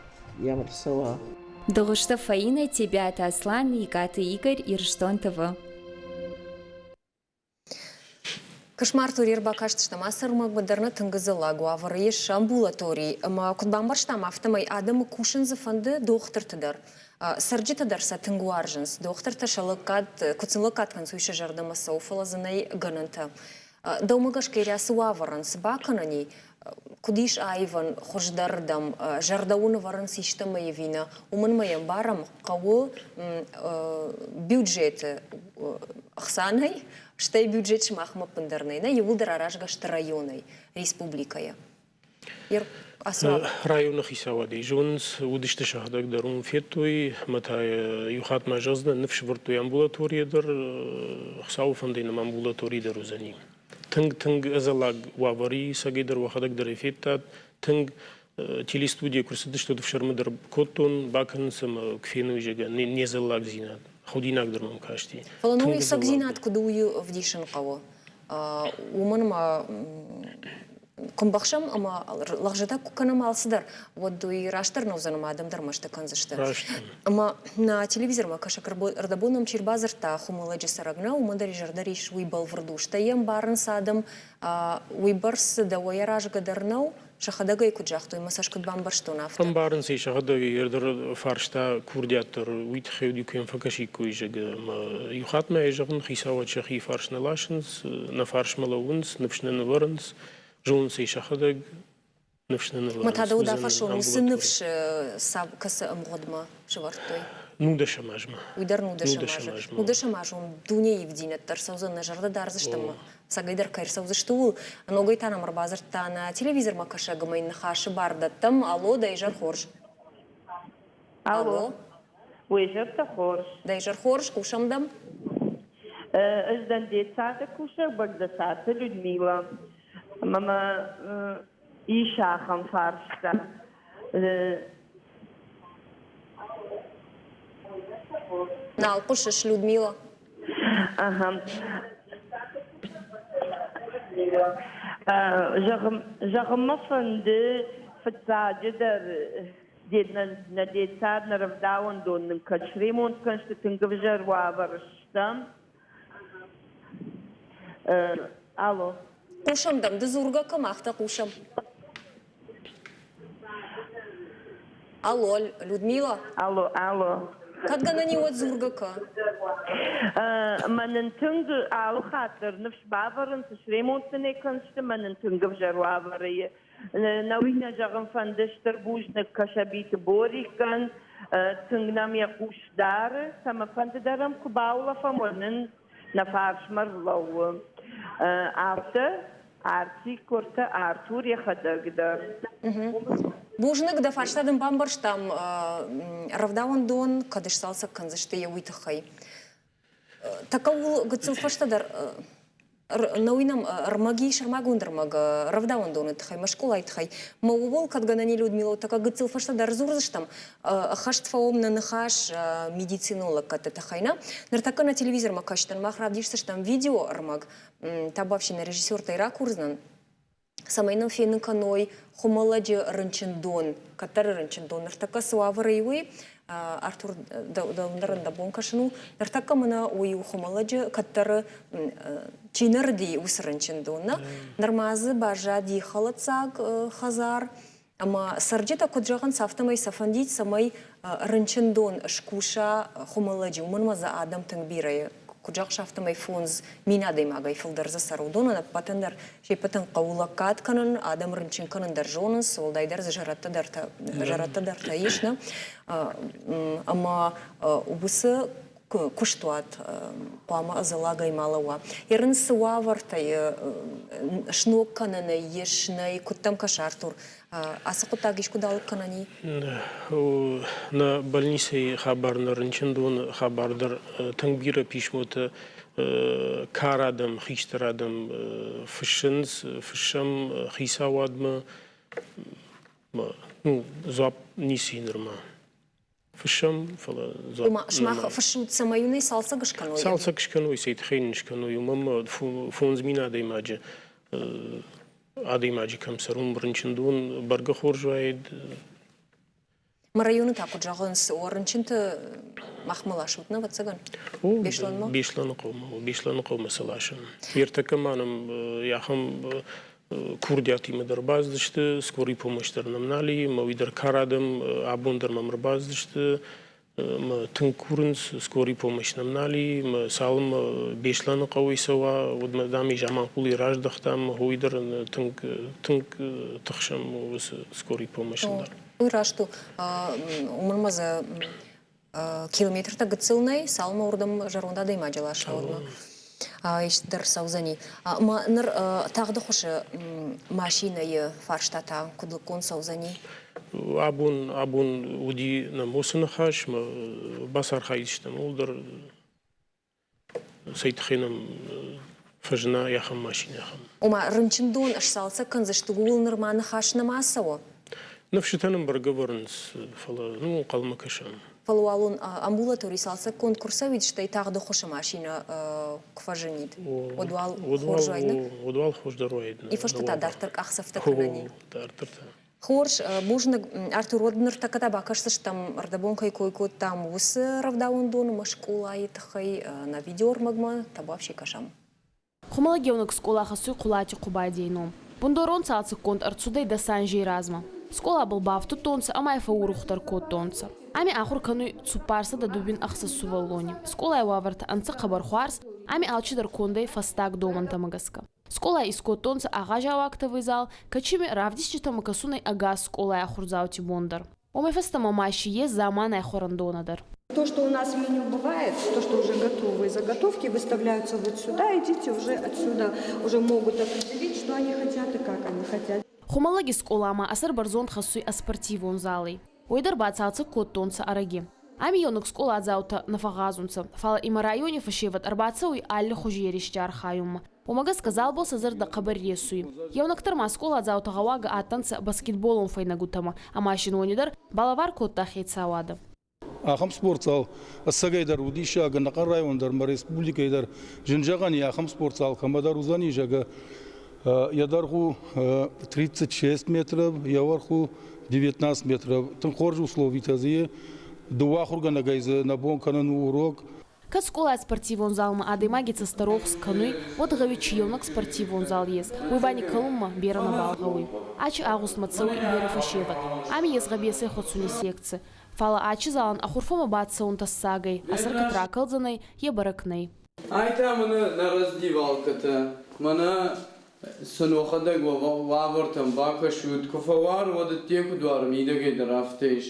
йӕм ӕрцӕуа. Дыгъуызты Фаинӕ, Тебиаты Аслан, Икъаты Игорь, Ирыстон ТВ. Кошмартори ӕрбакастыстӕм ацы ӕрмӕгмӕ дӕр нӕ тынг ӕдзӕллаг уавӕры ис амбулатори ӕмӕ куыд бамбӕрстам, афтӕмӕй адӕмы кусын дзы фӕнды дохтырты дӕр. Цӕрджытӕ дӕр сӕ тынг уарзынц. Дохтыртӕ сӕ лӕггад, куыд сын лӕггад кӕнынц, уый сӕ зӕрдӕмӕ цӕуы, фӕлӕ дзы нӕй гӕнӕнтӕ. Дӕумӕ гӕсгӕ цы уавӕрӕн, цы бакӕнӕн и, куыд ис аивӕн хуыздӕрырдӕм, зӕрдӕ уын ӕвӕрынц истӕмӕй ӕви нӕ, уымӕн ма йӕ ӕмбарӕм, хъӕуы бюджеты ӕхсӕнӕй, стӕй бюджет сымахмӕ ӕппындӕр нӕй, нӕ иууылдӕр аразгӕ сты районӕй, республикӕйӕ. Районы хицауадӕй зонынц, уыдысты сӕхӕдӕг дӕр уым федтой, ӕмӕ та иу хатт ма зӕгъдзынӕн, ныфс ӕвӕрдтой амбулаторийӕ дӕр, Хуыцауы фӕндӕй нӕм амбулатори дӕр уыдзӕни. Тынг-тынг ӕдзӕллаг уавӕр и, цӕгӕй дӕр уӕхӕдӕг дӕр ӕй федтат, тынг телестудийӕ куы рцыдысты, уӕд ӕфсӕрмы дӕр кодтон, бакӕнынц ӕмӕ куы феной, зӕгъгӕ, не дзӕллагдзинад. Худинаг дӕр мӕм касти. Фӕлӕ ну ӕцӕгдзинад куыд у, уый ӕвдисын хъӕуы. Уымӕн ӕмӕ куы мбӕхсӕм ӕмӕ лӕгъзытӕ куы кӕнӕм алцыдӕр, уӕд уый растдӕр нӕ уыдзӕн ӕмӕ адӕм дӕр мӕсты кӕндзысты. Раст. Ӕмӕ нӕ телевизормӕ кӕсӕг ӕрдӕбон нӕм чи рбадзырдта, хуымӕллӕджы цӕрӕг нӕ, уымӕн дӕр йӕ зӕрдӕ рис уый бӕлвырд у. Стӕй йӕ ӕмбарынц адӕм, уыйбӕрц дӕуӕй аразгӕ дӕр нӕу, сӕхӕдӕг ӕй куыд загътой, мӕ цӕст куыд бамбӕрстон, афтӕ. Ӕмбарынц ӕй сӕхӕдӕг ӕрдӕр фарста курдиат дӕр уый тыххӕй уыди, куы йӕм фӕкӕсиккой, зӕгъгӕ. Ӕмӕ иу хатт ма йӕ зӕгъын, хицауад сӕхи фарс нӕ ласынц, нӕ фарсмӕ лӕууынц, ныфс нӕ нывӕрынц, зонынц ӕй сӕхӕдӕг, ныфс нӕ нывӕрынц. Мӕ та дӕу дафӕрсон, уыцы ныфс кӕцы ӕмгъуыдмӕ сӕвӕрдтой? Нудӕсӕм азмӕ. Уый дӕр нудӕсӕм азы. Нудӕсӕм азон дунейы ивдзинӕдтӕ ӕрцӕудзӕн, нӕ зӕрдӕ дардзыстӕм цӕгӕйдӕр кӕй ӕрцӕудзысты, ууыл. Ногӕй та нӕм ӕрбадзырдта нӕ телевизормӕ кӕсӕг ӕмӕ йын ныхасы бар дӕттӕм. Алло, дӕ изӕр хорз. Алло. Уе зӕртӕ хорз. Дӕ изӕр хорз, хъусӕм дӕм. Ӕз дӕн детсады кусӕг Багдасаты Людмила. Ӕмӕ мӕ ис ахӕм фарста. Нал хъуысыс, Людмила? Зӕгъын мӕ фӕнды, фыццаджыдӕр, нӕ детсад, нӕ рӕвдауӕндон нын кӕд сремонт кӕнсты тынг ӕвзӕр уавӕры стӕм. Алло. Хъусӕм дӕм, ды дзургӕ кӕм, афтӕ хъусӕм. Алло, Людмила? Алло, алло. Кӕд гӕнӕн и, уӕд дзургӕ кӕ. Мӕн ын тынг алы хатт дӕр ныфс бавӕрынц, сремонт нын ӕй кӕндзысты, мӕн ын тынг ӕвзӕр уавӕры и. Нӕуи нӕ зӕгъын фӕнды стыр бузныг Кӕсӕбиты Борикӕн, тынг нӕм йӕ хъус дары, цӕмӕфӕнды дӕр ӕм куы баулӕфӕм, уӕд нын нӕ фарсмӕ рлӕууы. Афтӕ Арти куырты Артур йӕхӕдӕг дӕр. Бузныг, дӕ фарста дын бамбӕрстам. Рӕвдауӕндон кӕд сцалцӕг кӕндзысты йӕ уый тыххӕй. Тӕккӕ ууыл гыццыл фӕстӕдӕр нӕуи нӕм ӕрмӕг и, сӕрмагонд ӕрмӕг рӕвдауӕндоны тыххӕй, мӕ скъолайы тыххӕй. Мӕ ууыл кӕд гӕнӕн и, Людмила, тӕккӕ гыццыл фӕстӕдӕр дзурдзыстӕм. Ӕххӕст фӕуӕм нӕ ныхас медицинон лӕггӕдты тыххӕй нӕ. Ныртӕккӕ нӕ телевизормӕ кӕсдӕн, мах равдисдзыстӕм видеоӕрмӕг, табуафси нӕ режиссертӕй ракурдзынӕн, цӕмӕй нын фенын кӕной Хуымӕллӕджы рынчындон, кӕддӕры рынчындон ныртӕккӕ цы уавӕры и, уый. Артур, дӕу дӕ бон кӕсын у. Ныртӕккӕ мӕнӕ уый у Хуымӕллӕджы кӕддӕры чи нӕрыди, уыцы рынчындон. Нӕ? Нырма дзы баззади хӕлӕтдзаг хӕдзар. Ӕмӕ цӕрджытӕ куыд зӕгъынц, афтӕмӕй сӕ фӕндид, цӕмӕй рынчындон скуса Хуымӕллӕджы, уымӕн ӕмӕ дзы адӕм тынг бирӕ куыд зӕгъыс, афтӕмӕй 5000 адӕймагӕй фылдӕр дзы цӕры. Уыдонӕн ӕппӕтӕн дӕр се ппӕтӕн хъӕуы лӕггад кӕнын, адӕм рынчын кӕнын дӕр зонынц, уӕлдайдӕр дзы зӕрӕдтӕ дӕр ис, нӕ? Ӕмӕ уыцы куыстуат хъуамӕ ӕдзӕллагӕй ма лӕууа. Ерын цы уавӕртӕй сног кӕнӕнӕй ис, нӕй, куыд дӕм кӕсы, Артур, ацы хъуыддаг искуы далыг кӕнӕн и? Нӕ больницӕйы хабар, нӕ рынчындоны хабар дӕр тынг бирӕ писмотӕ кар адӕм, хистӕр адӕм фыссынц, фыссӕм хицауадмӕ. Ну, дзуапп ницы нырма. Фыссӕм, фӕлӕ Ома, сымах фыссут, цӕмӕй уын ӕй цалцӕг скӕной? Цалцӕг скӕной, цӕй тыххӕй нын скӕной, уымӕн 5000 адӕймаджы кӕм цӕры, уым рынчындон бӕргӕ хорз уаид. Мӕ районы та куыд зӕгъынц, о, рынчынты махмӕ ласут, нӕ, ӕвӕццӕгӕн? Беслӕнмӕ? Беслӕныхъӕумӕ, Беслӕныхъӕумӕ сӕ ласӕм. Ӕртӕккӕ ма нӕм ахӕм курдиатимӕ дӕр бацыдысты, скорый помощь дӕр нӕм нал и, мӕ уый дӕр кар адӕм абон дӕр мӕм ӕрбацыдысты, мӕ тынг курынц, скорый помощь нӕм нал и, мӕ цалынмӕ Беслӕны хъӕуӕй цӕуа, уӕдмӕ, дам, и Заманхъулӕй раздӕхтам, уый дӕр тынг тынг тыхсӕм уыцы скорый помощь дӕр. Уый раст у. Уымӕн ма дзы километртӕ гыццыл нӕй, цалынмӕ уырдӕм зӕронд адӕймаджы ласа, уӕдмӕ ист дӕр цӕудзӕни. Ӕмӕ ныр тагъды хуысы машинӕйы фарста та куыд лыггонд цӕудзӕни? Абон уыди нӕм уыцы ныхас, бацархайдзыстӕм ууыл дӕр Цӕй тыххӕй нӕм фӕзына ахӕм машинӕ, ахӕм. Ома рынчындон сцалцӕг кӕндзысты, ууыл нырма ныхас нӕма цӕуы? Ныфсытӕ нын бӕргӕ вӕрынц, фӕлӕ ну ӕнхъӕлмӕ кӕсӕм. Фӕлӕ уал уын амбулатори цалцӕггонд куы рцӕуид, стӕй тагъд ӕххуысы машинӕ куы фӕзынид, уӕд уал хорз уаид, нӕ? Уӕд уал хуыздӕр уаид. И фӕстӕ та дарддӕр къахдзӕфтӕ кӕнӕн и. Дарддӕр та. Хорз, бузныг. Артур, уӕд ныртӕккӕ та бакӕсдзыстӕм, ӕрдӕбон кӕй кой кодтам, уыцы рӕвдауӕндоны ӕмӕ скъолайы тыххӕй нӕ видеоӕрмӕгмӕ. Табуафси кӕсӕм. Хумӕлӕг еунӕг скъола хӕссуй Хъулати Хъубадей ном. Бундорон цалцӕггонд ӕрцудӕй дӕс анзей размӕ. Скъолабӕл бафтудтонцӕ ӕма ӕй фӕуурухдӕр кодтонцӕ. Ами ахур кӕнуй 436 сувӕллони. Скъолай уавӕртӕ ӕнцӕ хъӕбӕр хуарз, ами алчидӕр конд ӕй фӕстаг домӕнтӕмӕ гӕсгӕ. Скъолай искодтонцӕ агъазиау актовый зал, кӕцими равдисджитӕмӕ кӕсунӕй ӕгас скъолай ахурдзаути бон дӕр. Уомӕй фӕстӕмӕ ма си ес заманай хуӕрӕндонӕ дӕр. То, что у нас в меню бывает, то, что уже готовые заготовки выставляются вот сюда, и дети уже отсюда уже могут определить, что они хотят и как они хотят. Хумӕллӕги скъоламӕ ӕ сӕр бӕрзонд хӕссуй ӕ спортивон зали. Уой дӕр бацалцӕг кодтонцӕ ӕрӕги. Ами еунӕг скъоладзаутӕ нӕ фӕгъгъазунцӕ, фал имӕ райони фӕсевӕд ӕрбацӕуй аллихузи еристи архайунмӕ. Уомӕ гӕсгӕ залбӕл сӕ зӕрдӕ хъӕбӕр ресуй. Еунӕгдӕр ма скъоладзаутӕ гъӕуагӕ адтӕнцӕ баскетболон фӕйнӕгутӕмӕ ӕма син уони дӕр балӕвар кодта хецауадӕ. Ахӕм спортзал ӕцӕгӕйдӕр уыдисаг ӕнӕхъӕн район дӕр ӕмӕ республикӕйы дӕр зын зӕгъӕн и ахӕм спортзал кӕмӕдӕр уыдзӕни, зӕгъгӕ, йӕ дӕргъ у 36 метров, йӕ уӕрх у 19 метров. Тынг хорз условитӕ дзы и. Дыууӕ ахуыргӕнӕгӕй дзы нӕ бон кӕнын у урок. Кӕд скъолай спортивон залмӕ адӕймаги цӕстӕ рохс кӕнуй, уӕд гъӕуи чи еунӕг спортивон зал ес, уой ба никкӕлунмӕ берӕ нӕбал гъӕуй. Ачи агъустмӕ цӕуй берӕ фӕсевӕд. Ами ес гъӕбесӕй хуӕцуни секци. Фалӕ ачи залӕн ӕ хурфӕмӕ бацӕун тӕссаг ӕй, ӕ сӕр кӕд ракӕлдзӕнӕй, е бӕрӕг нӕй. Ай та мӕнӕ нӕ раздевалкӕтӕ, мӕнӕ сын уӕхӕдӕг уавӕртӕм бакӕсут, куы фӕуар, уӕд ӕдде куыд уар, мидӕгӕй дӕр афтӕ ис.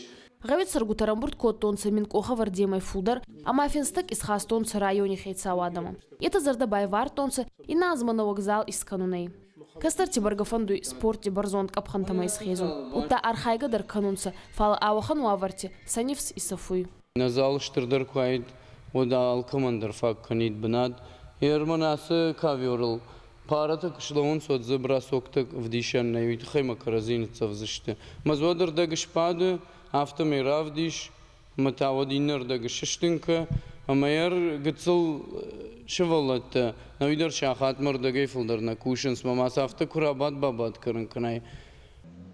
Гъӕуи цӕргутӕ рамбурд кодтонцӕ мин къохӕвӕрдемӕй фулдӕр ӕма финстӕг исхастонцӕ райони хецауадӕмӕ. Етӕ зӕрдӕ байвардтонцӕ, иннӕ анзмӕ нӕуӕг зал искӕнунӕй. Кӕстӕрти бӕргӕ фӕндуй спорти бӕрзонд къӕпхӕнтӕмӕ исхезун, удта архайгӕ дӕр кӕнунцӕ, фал ауӕхӕн уавӕрти сӕ нифс исӕфуй. Нӕ зал стырдӕр куы уаид, уӕд алкӕмӕн дӕр фаг кӕнид бынат. Ерман ацы ковёрыл паратӕ куы слӕууынц, уӕд дзы бросоктӕ ӕвдисӕн нӕй, уый тыххӕй мӕ кӕрӕдзи ныццӕвдзысты. Мӕ дзы уӕд ӕрдӕг сбады, афтӕмӕй равдис, ӕмӕ та уӕд иннӕ ӕрдӕг сыстын кӕ, ӕмӕ йӕ гыццыл сывӕллӕттӕ нӕуи дӕр сахатмӕ ӕрдӕгӕй фылдӕр нӕ кусынц, мӕ ма сӕ афтӕ куы рабад-бабад кӕнын кӕнай.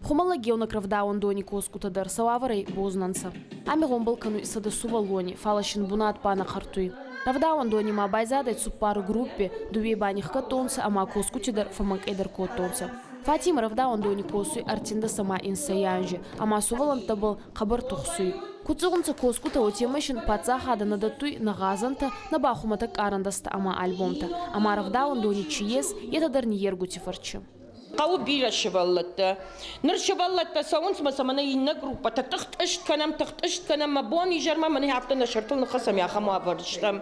Хумӕллӕг еунӕг рӕвдауӕндони косгутӕ дӕр сӕ уавӕрӕй боз нӕ нцӕ. Ами гъомбӕл кӕнуй сӕдӕ сувӕллони, фал син бунат ба нӕ хъӕртуй. Рӕвдауӕндони ма байзадӕй цуппар группи, дууей ба нихгӕдтонцӕ ӕма косгути дӕр фӕммӕнкъедӕр кодтонцӕ. Фатима рӕвдауӕндони косуй ӕртиндӕс ӕма инсӕй анзи, ӕма сувӕллӕнттӕбӕл хъӕбӕр тухсуй. Куд зӕгъунцӕ косгутӕ, уотемӕй син паддзахадӕ нӕ дӕттуй нӕ гъазӕнтӕ, нӕ ба хумӕтӕг къарандӕстӕ ӕма альбомтӕ, ӕма рӕвдауӕндони чи ес, етӕ дӕр ниййергути фӕрчи. Хъӕуы бирӕ сывӕллӕттӕ. Ныр сывӕллӕттӕ цӕуынц мӕ сӕ мӕнӕ иннӕ группӕтӕ тыхтъыст кӕнӕм, тыхтъыст кӕнӕм, мӕ бон изӕрмӕ мӕнӕ афтӕ нӕ сӕртыл ныххӕцӕм, ахӕм уавӕры стӕм.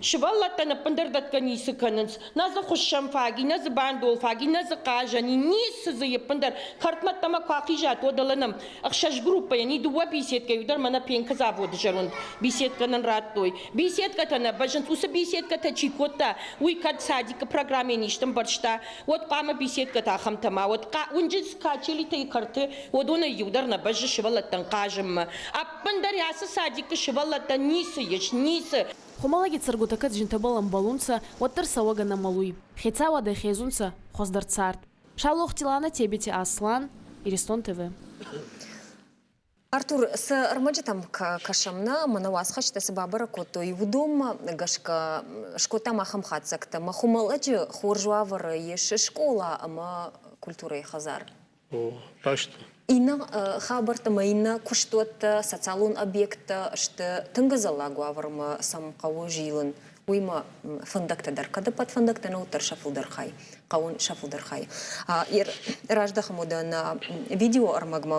Сывӕллӕттӕн ӕппындӕр дӕтгӕ ницы кӕнынц. Нӕ дзы хуыссӕн фаг и, нӕ дзы бандол фаг и, нӕ дзы хъазӕн и, ницы дзы ӕппындӕр. Кӕртмӕ ӕддӕмӕ куы ахизат, уӕд ӕлӕ нӕм ӕхсӕз группӕйӕн и дыууӕ беседкӕйы дӕр мӕнӕ пенкы заводы зӕронд беседкӕ нын радтой. Беседкӕтӕ нӕ бӕззынц, уыцы беседкӕтӕ чи кодта, уый кӕд садикы программӕйӕн исты ӕмбӕрста, уӕд хъуамӕ беседкӕтӕ ахӕмтӕ ма уӕд уынджы качелитӕй кӕрты уыдонӕй иу дӕр нӕ бӕззы сывӕллӕттӕн хъазынмӕ. Ӕппындӕр ацы садикы сывӕллӕттӕн ницы ис, ницы. Хумӕлӕги цӕргутӕ кӕд зинтӕбӕл ӕмбӕлунцӕ, уӕддӕр цӕуӕгӕ нӕ мӕлуй. Хецауадӕ хезунцӕ хуӕздӕр цард. Саулохти Лана, Тебити Аслан, Иристон ТВ. Артур, цы ӕрмӕджытӕм кӕсӕм нӕ, ӕмӕ нӕ уацхӕсджытӕ цы бабӕрӕг кодтой, уыдонмӕ гӕсгӕ скодтам ахӕм хатдзӕгтӕ. Мӕ Хуымӕллӕджы хорз уавӕры ис скъола ӕмӕ культурӕйы хӕдзар. О, раст. Иннӕ хабӕрттӕ ӕмӕ иннӕ куыстуӕттӕ, социалон объекттӕ сты тынг ӕдзӕллаг уавӕрмӕ сӕм хъӕуы зилын. Уыимӕ фӕндӕгтӕ дӕр, кӕд ӕппӕт фӕндӕгтӕ нӕ, уӕддӕр сӕ фылдӕр хай, хъӕуын сӕ фылдӕр хай. Раздӕхӕм уӕдӕ нӕ видеоӕрмӕгмӕ.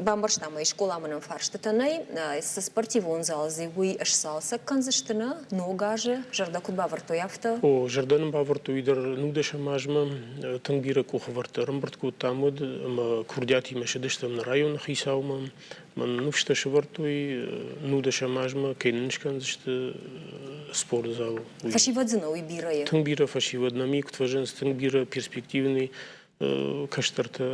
Бамбӕрстам ӕй, скъоламӕ нӕм фарстытӕ нӕй. Цы спортивон зал дзы, уый сцалцӕг кӕндзысты нӕ ног азы, зӕрдӕ куыд бавӕрдтой, афтӕ? О, зӕрдӕ нын бавӕрдтой дӕр нудӕсӕм азмӕ. Тынг бирӕ къухӕвӕрдтӕ ӕрӕмбырд кодтам уӕд ӕмӕ курдиатимӕ сыдыстӕм нӕ районы хицаумӕ. Мӕн ныфстӕ сӕвӕрдтой нудӕсӕм азмӕ, кӕй нын скӕндзысты спортзал. Фӕсивӕд дзы нӕ уый бирӕ. Тынг бирӕ фӕсивӕд нӕм и, куыд фӕзынынц, тынг бирӕ перспективный. Кӕстӕртӕ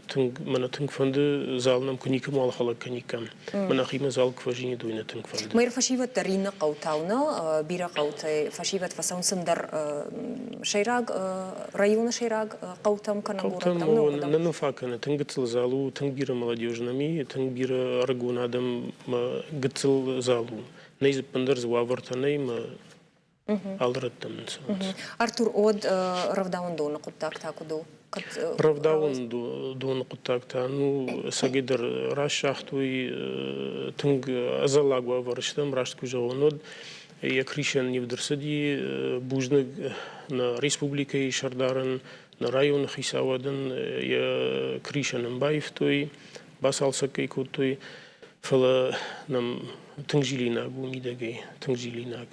тынг, мӕнӕ тынг фӕнды, зал нӕм куы никӕмуал хӕлӕг кӕниккам. Мӕнӕ химӕ зал куы фӕзинид, уый нӕ тынг фӕнды. Мэр фӕсивӕд дӕр иннӕ хъӕутау нӕ, бирӕ хъӕутӕй фӕсивӕд фӕцӕуынц ӕндӕр сӕйраг районы сӕйраг хъӕутӕм кӕнӕ горӕттӕм. Хъӕутӕм нӕ нын фаг кӕны. Тынг гыццыл зал у, тынг бирӕ молодежь нӕм и, тынг бирӕ ӕрыгон адӕм гыццыл зал у. Нӕй дзы ӕппындӕр дзы уавӕртӕ нӕй, мӕ алы рӕттӕм нын цӕуынц. Артур, уӕд рӕвдауӕндоны хъуыддаг та куыд у? Рӕвдауӕндоны хъуыддаг та, ну, ӕцӕгӕйдӕр раст загътой, тынг ӕдзӕллаг уавӕры стӕм, раст куы зӕгъон, уӕд йӕ крисӕн нивд ӕрцыди. Бузныг нӕ республикӕйы сӕрдарӕн, нӕ районы хицауадӕн йӕ крисӕн ын баивтой, бацалцӕг ӕй кодтой, фӕлӕ нӕм тынг зилинаг у мидӕгӕй, тынг зилинаг.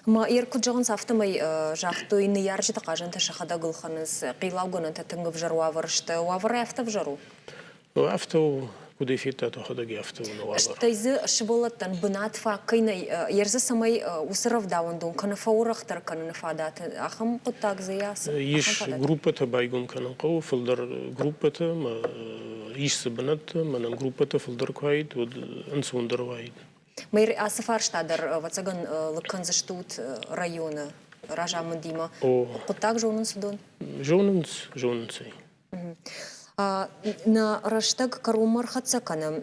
Ма йер куыд зӕгъынц, афтӕмӕй загътой, ныййарджыты хъазӕнтӕ сӕхӕдӕг ӕлхӕнынц, хъилаугӕнӕнтӕ тынг ӕвзӕр уавӕры сты. Уавӕр афтӕ ӕвзӕр у? Афтӕ у, куыд ӕй федтат, уӕхӕдӕг афтӕ у нӕ уавӕр. Стӕй дзы сывӕллӕттӕн бынат фаг кӕй нӕй, йер дзы цӕмӕй уыцы рӕвдауӕндон кӕнӕ фӕуӕрӕхдӕр кӕныны фадат, ахӕм хъуыддаг дзы ацы? Ис группӕтӕ байгом кӕнын хъӕуы, фылдӕр группӕтӕ, ис дзы бынӕттӕ, мӕнӕн группӕтӕ фылдӕр куы уаид, уӕд ӕнцондӕр уаид. Мэр, ацы фарста дӕр, ӕвӕццӕгӕн, лыг кӕндзыстут районы разамындимӕ. Хъуыддаг зонынц уыдон? Зонынц, зонынц ӕй. Нӕ рӕстӕг кӕронмӕ ӕрхӕццӕ кӕнӕм,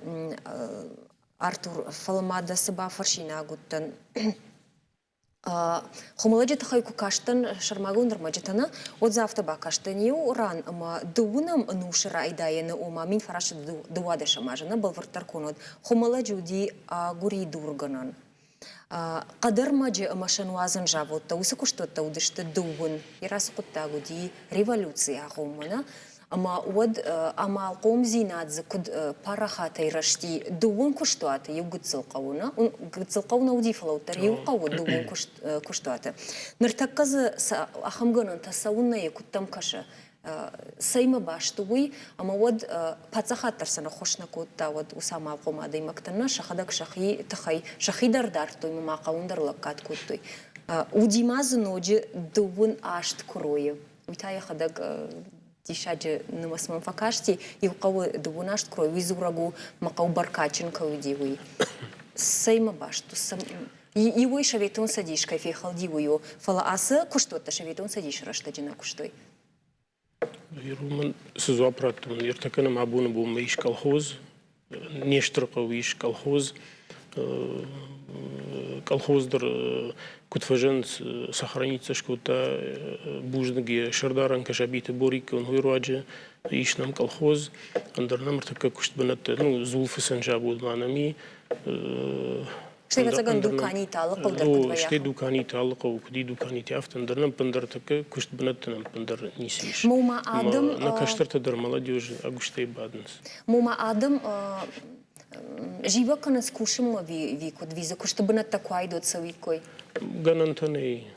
Артур, фӕлӕ ма дӕ цы бафӕрсинаг уыдтӕн? Хуымӕллӕджы тыххӕй куы кастӕн сӕрмагонд ӕрмӕджытӕ нӕ, уӕд дзы афтӕ бакастӕн иу ран ӕмӕ дыууынӕм ӕнусы райдайӕны, ома 1912 азы нӕ бӕлвырддӕр куы Хуымӕллӕджы уыди агуыридургӕнӕн. Хъӕдӕрмӕджы ӕмӕ сӕнуадзӕн заводтӕ уыцы куыстуӕттӕ уыдысты дыууын. Йӕ рацы хъуыддаг уыди революцийы агъоммӕ нӕ, Ӕмӕ уӕд амалхъомдзинад дзы куыд парахатӕй рӕзти дыууын куыстуаты иу гыццыл хъӕуы, нӕ? Гыццыл хъӕу нӕ уыди, фӕлӕ уӕддӕр иу хъӕуы дыууын куыстуаты. Ныртӕккӕ дзы ахӕм гӕнӕнтӕ цӕуыннӕ куыдтӕм кӕсы? Цӕимӕ баст у уый? Ӕмӕ уӕд паддзахад дӕр сын ӕххуыс нӕ кодта, уӕд уыцы амалхъом адӕймӕгтӕн нӕ сӕхӕдӕг сӕхи тыхӕй сӕхи дӕр дардтой ӕмӕ ма хъӕуын дӕр лӕггад кодтой. Уыди ма дзы ноджы дыууын аст куыройы. Уый та йӕхӕдӕг диссаджы нымӕц мӕм фӕкасти. Иу хъӕуы дыууын аст куырой, уый дзурӕг у, мӕ хъӕу бӕркадджын кӕй уыди, уый. Цӕимӕ баст у? Иуӕй Советон Цӕдис кӕй фехӕлди, уый у, фӕлӕ ацы куыстуӕттӕ Советон Цӕдисы рӕстӕджы нӕ куыстой. Мын цы дзуапп радтон, ӕртӕккӕ нӕм абоны бонмӕ ис колхоз, не стыр хъӕу ис колхоз. Колхоз дӕр куыд фӕзӕгъынц, сохраниться скодта бузныг йӕ сӕрдарӕн Кӕсӕбиты Бориккон уый руаджы ис нӕм колхоз, ӕндӕр нӕм ӕртӕккӕ куыстбынӕттӕ, ну, дзулфыцӕн завод ма нӕм и. Стӕй, ӕвӕццӕгӕн, дуканиты алы хъӕу дӕр куыд вӕййы? Стӕй дуканиты алы хъӕуы куыд и дуканитӕ, афтӕ ӕндӕр нӕм ӕппындӕр тӕккӕ куыстбынӕттӕ нӕм ӕппындӕр ницы ис. Ма адӕм Нӕ кӕстӕртӕ дӕр молодежь ӕгуыстӕй бадынц. Ма адӕм зивӕг кӕнынц кусынмӕ ӕви куыд? Ӕви дзы куысты бынӕттӕ куы уаид, уӕд цӕуиккой? Гӕнӕнтӕ нӕй.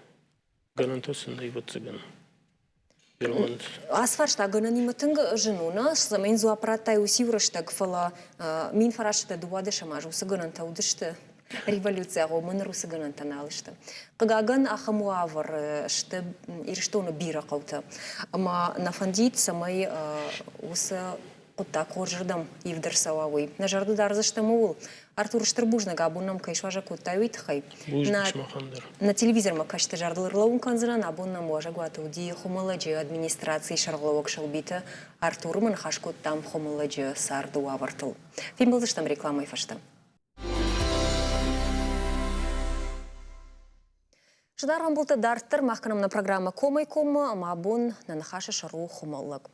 Гӕнӕнтӕ сын нӕй, ӕвӕццӕгӕн. Ацы фарста гӕнӕнимӕ тынг зын у, нӕ? Цӕмӕй йын дзуапп радтай уыциу рӕстӕг, фӕлӕ 1912 азы уыцы гӕнӕнтӕ уыдысты революцийы агъоммӕ, ныр уыцы гӕнӕнтӕ нал сты. Хъыгагӕн, ахӕм уавӕр сты Ирыстоны бирӕ хъӕутӕ. Ӕмӕ нӕ фӕндид, цӕмӕй уыцы хъуыддаг хорзырдӕм ивд ӕрцӕуа, уый. Нӕ зӕрдӕ дардзыстӕм ууыл. Артур, стыр бузныг, абон нӕм кӕй суазӕг кодтай, уый тыххӕй. Бузныг сымахӕн дӕр. Нӕ телевизормӕ кӕсты зӕрдыл ӕрлӕууын кӕндзынӕн, абон нӕм уазӕгуаты уыди Хуымӕллӕджы администрацийы сӕргълӕууӕг Сӕлбиты Артурымӕ ныхас кодтам Хуымӕллӕджы царды уавӕртыл. Фембӕлдзыстӕм рекламӕйы фӕстӕ. Сыдар ӕмбултӕ дарддӕр мах кӕнӕм нӕ программӕ Комӕй-коммӕ ӕмӕ абон нӕ ныхасы сӕр у Хуымӕллӕг.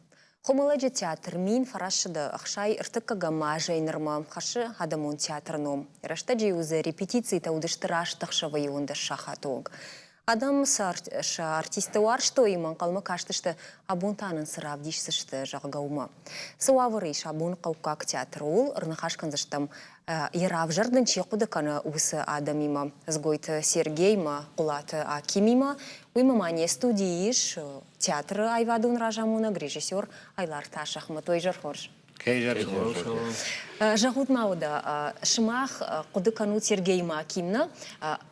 Хуымӕллӕджы театр 1960 ӕртыккӕгӕм азӕй нырмӕ хӕссы адӕмон театры ном. Рӕстӕджы-иу дзы репетицитӕ уыдысты раст ӕхсӕвы 11 сахаты онг. Адӕм сӕ артистты уарзтой ӕмӕ ӕнхъӕлмӕ кастысты, абон та нын цы равдисдзысты, зӕгъгӕ, уымӕ. Цы уавӕры ис абон хъӕуккаг театр, ууыл ӕрныхас кӕндзыстӕм йӕ равзӕрд ын чи хъуыды кӕны, уыцы адӕмимӕ Дзгойты Сергеймӕ, Хъуылаты Акимимӕ. Уыимӕ ма не студийы ис театры аивадон разамонӕг, режиссер Айларты Асӕхмӕт. Уый изӕр хорз. Зӕгъут ма уӕдӕ, сымах хъуыды кӕнут Сергеймӕ Аким нӕ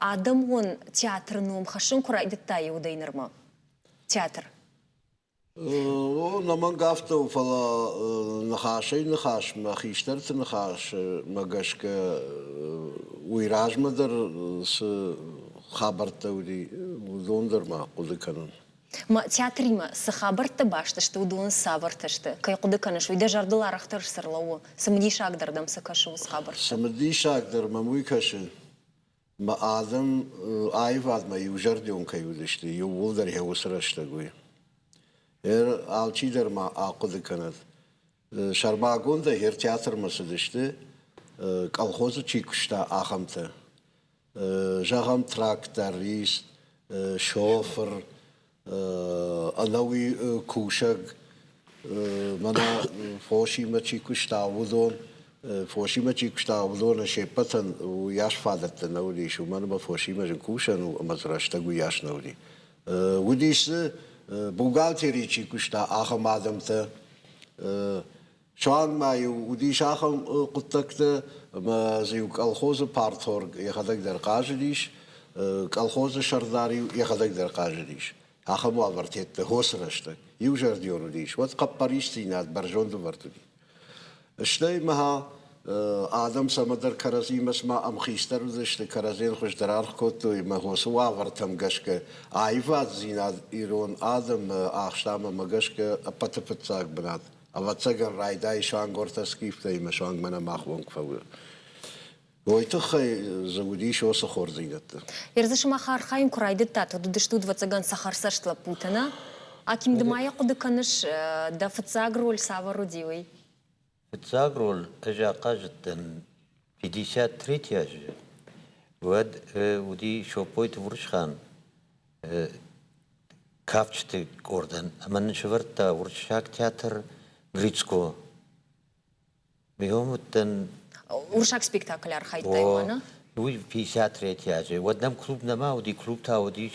адӕмон театры ном хӕссын куы райдыдта уӕдӕй нырмӕ? Театр. О, нӕмӕнг афтӕ у, фӕлӕ ныхасӕй ныхасмӕ, хистӕрты ныхасмӕ гӕсгӕ уый размӕ дӕр цы хабӕрттӕ уыди, уыдон дӕр ма хъуыды кӕнын. Ма театримӕ цы хабӕрттӕ баст сты, уыдон цавӕртӕ сты? Кӕй хъуыды кӕныс, уый дӕ зӕрдыл арӕхдӕр цы рлӕууы? Цымыдисагдӕр дӕм цы кӕсы уыцы хабӕрттӕ? Цымыдисагдӕр мӕм уый кӕсы, мӕ адӕм аивадмӕ иузӕрдион кӕй уыдысты, иууылдӕр йӕ уыцы рӕстӕг уый. Алчидӕр ма ахъуыды кӕнӕд. Сӕрмагондӕй хер театрмӕ цыдысты, колхозы чи куыста, ахӕмтӕ. Зӕгъӕм, тракторист, шофыр, ӕнӕуи кусӕг, мӕнӕ фосимӕ чи куыста, уыдон, фосимӕ чи куыста, уыдонӕн се ппӕтӕн уыйас фадӕттӕ нӕ уыдис, уымӕн ӕмӕ фосимӕ зын кусӕн у ӕмӕ дзы рӕстӕг уыйас нӕ уыди. Уыдис дзы, бухгалтерийы чи куыста, ахӕм адӕмтӕ. Суанг ма-иу уыдис ахӕм хъуыддӕгтӕ, ӕмӕ дзы-иу колхозы парторг йӕхӕдӕг дӕр хъазыдис, колхозы сӕрдар-иу йӕхӕдӕг дӕр хъазыдис. Ахӕм уавӕртӕ хосы рӕстӕг иузӕрдион уыдис, уӕд хъӕппӕрисдзинад бӕрзонд ӕвӕрд уыди. Стӕй ма адӕм цӕмӕдӕр кӕрӕдзимӕ цыма ӕмхицдӕр уыдысты, кӕрӕдзийӕн хуыздӕр аргъ кодтой ӕмӕ уыцы уавӕртӕм гӕсгӕ аиваддзинад ирон адӕмы ахста ӕмӕ гӕсгӕ ӕппӕты фыццаг бынат ӕвӕццӕгӕн, райдайы суанг ортӕ скифтӕй ӕмӕ суанг мӕнӕ мах онг фӕуы. Уой тыххӕй дзы уыдис уыцы хорздзинӕдтӕ. Ердзы сымах архайын куы райдыдтат, уӕд уыдыстут, ӕвӕццӕгӕн, цӕхӕрцӕст лӕппутӕ, нӕ? Аким, ды ма йӕ хъуыды кӕныс, дӕ фыццаг роль цавӕр уыди, уый? Фыццаг роль ӕз ахъазыдтӕн 53 азы. Уӕд уыди Сопойты Уырысхан кафджыты къордӕн ӕмӕ нын сӕвӕрдта уырыссаг театр Грицко. Миом уыдтӕн... Уырыссаг спектакль архайдтай уымӕ, Уый 53 азы. Уӕд нӕм клуб нӕма уыди, клуб та уыдис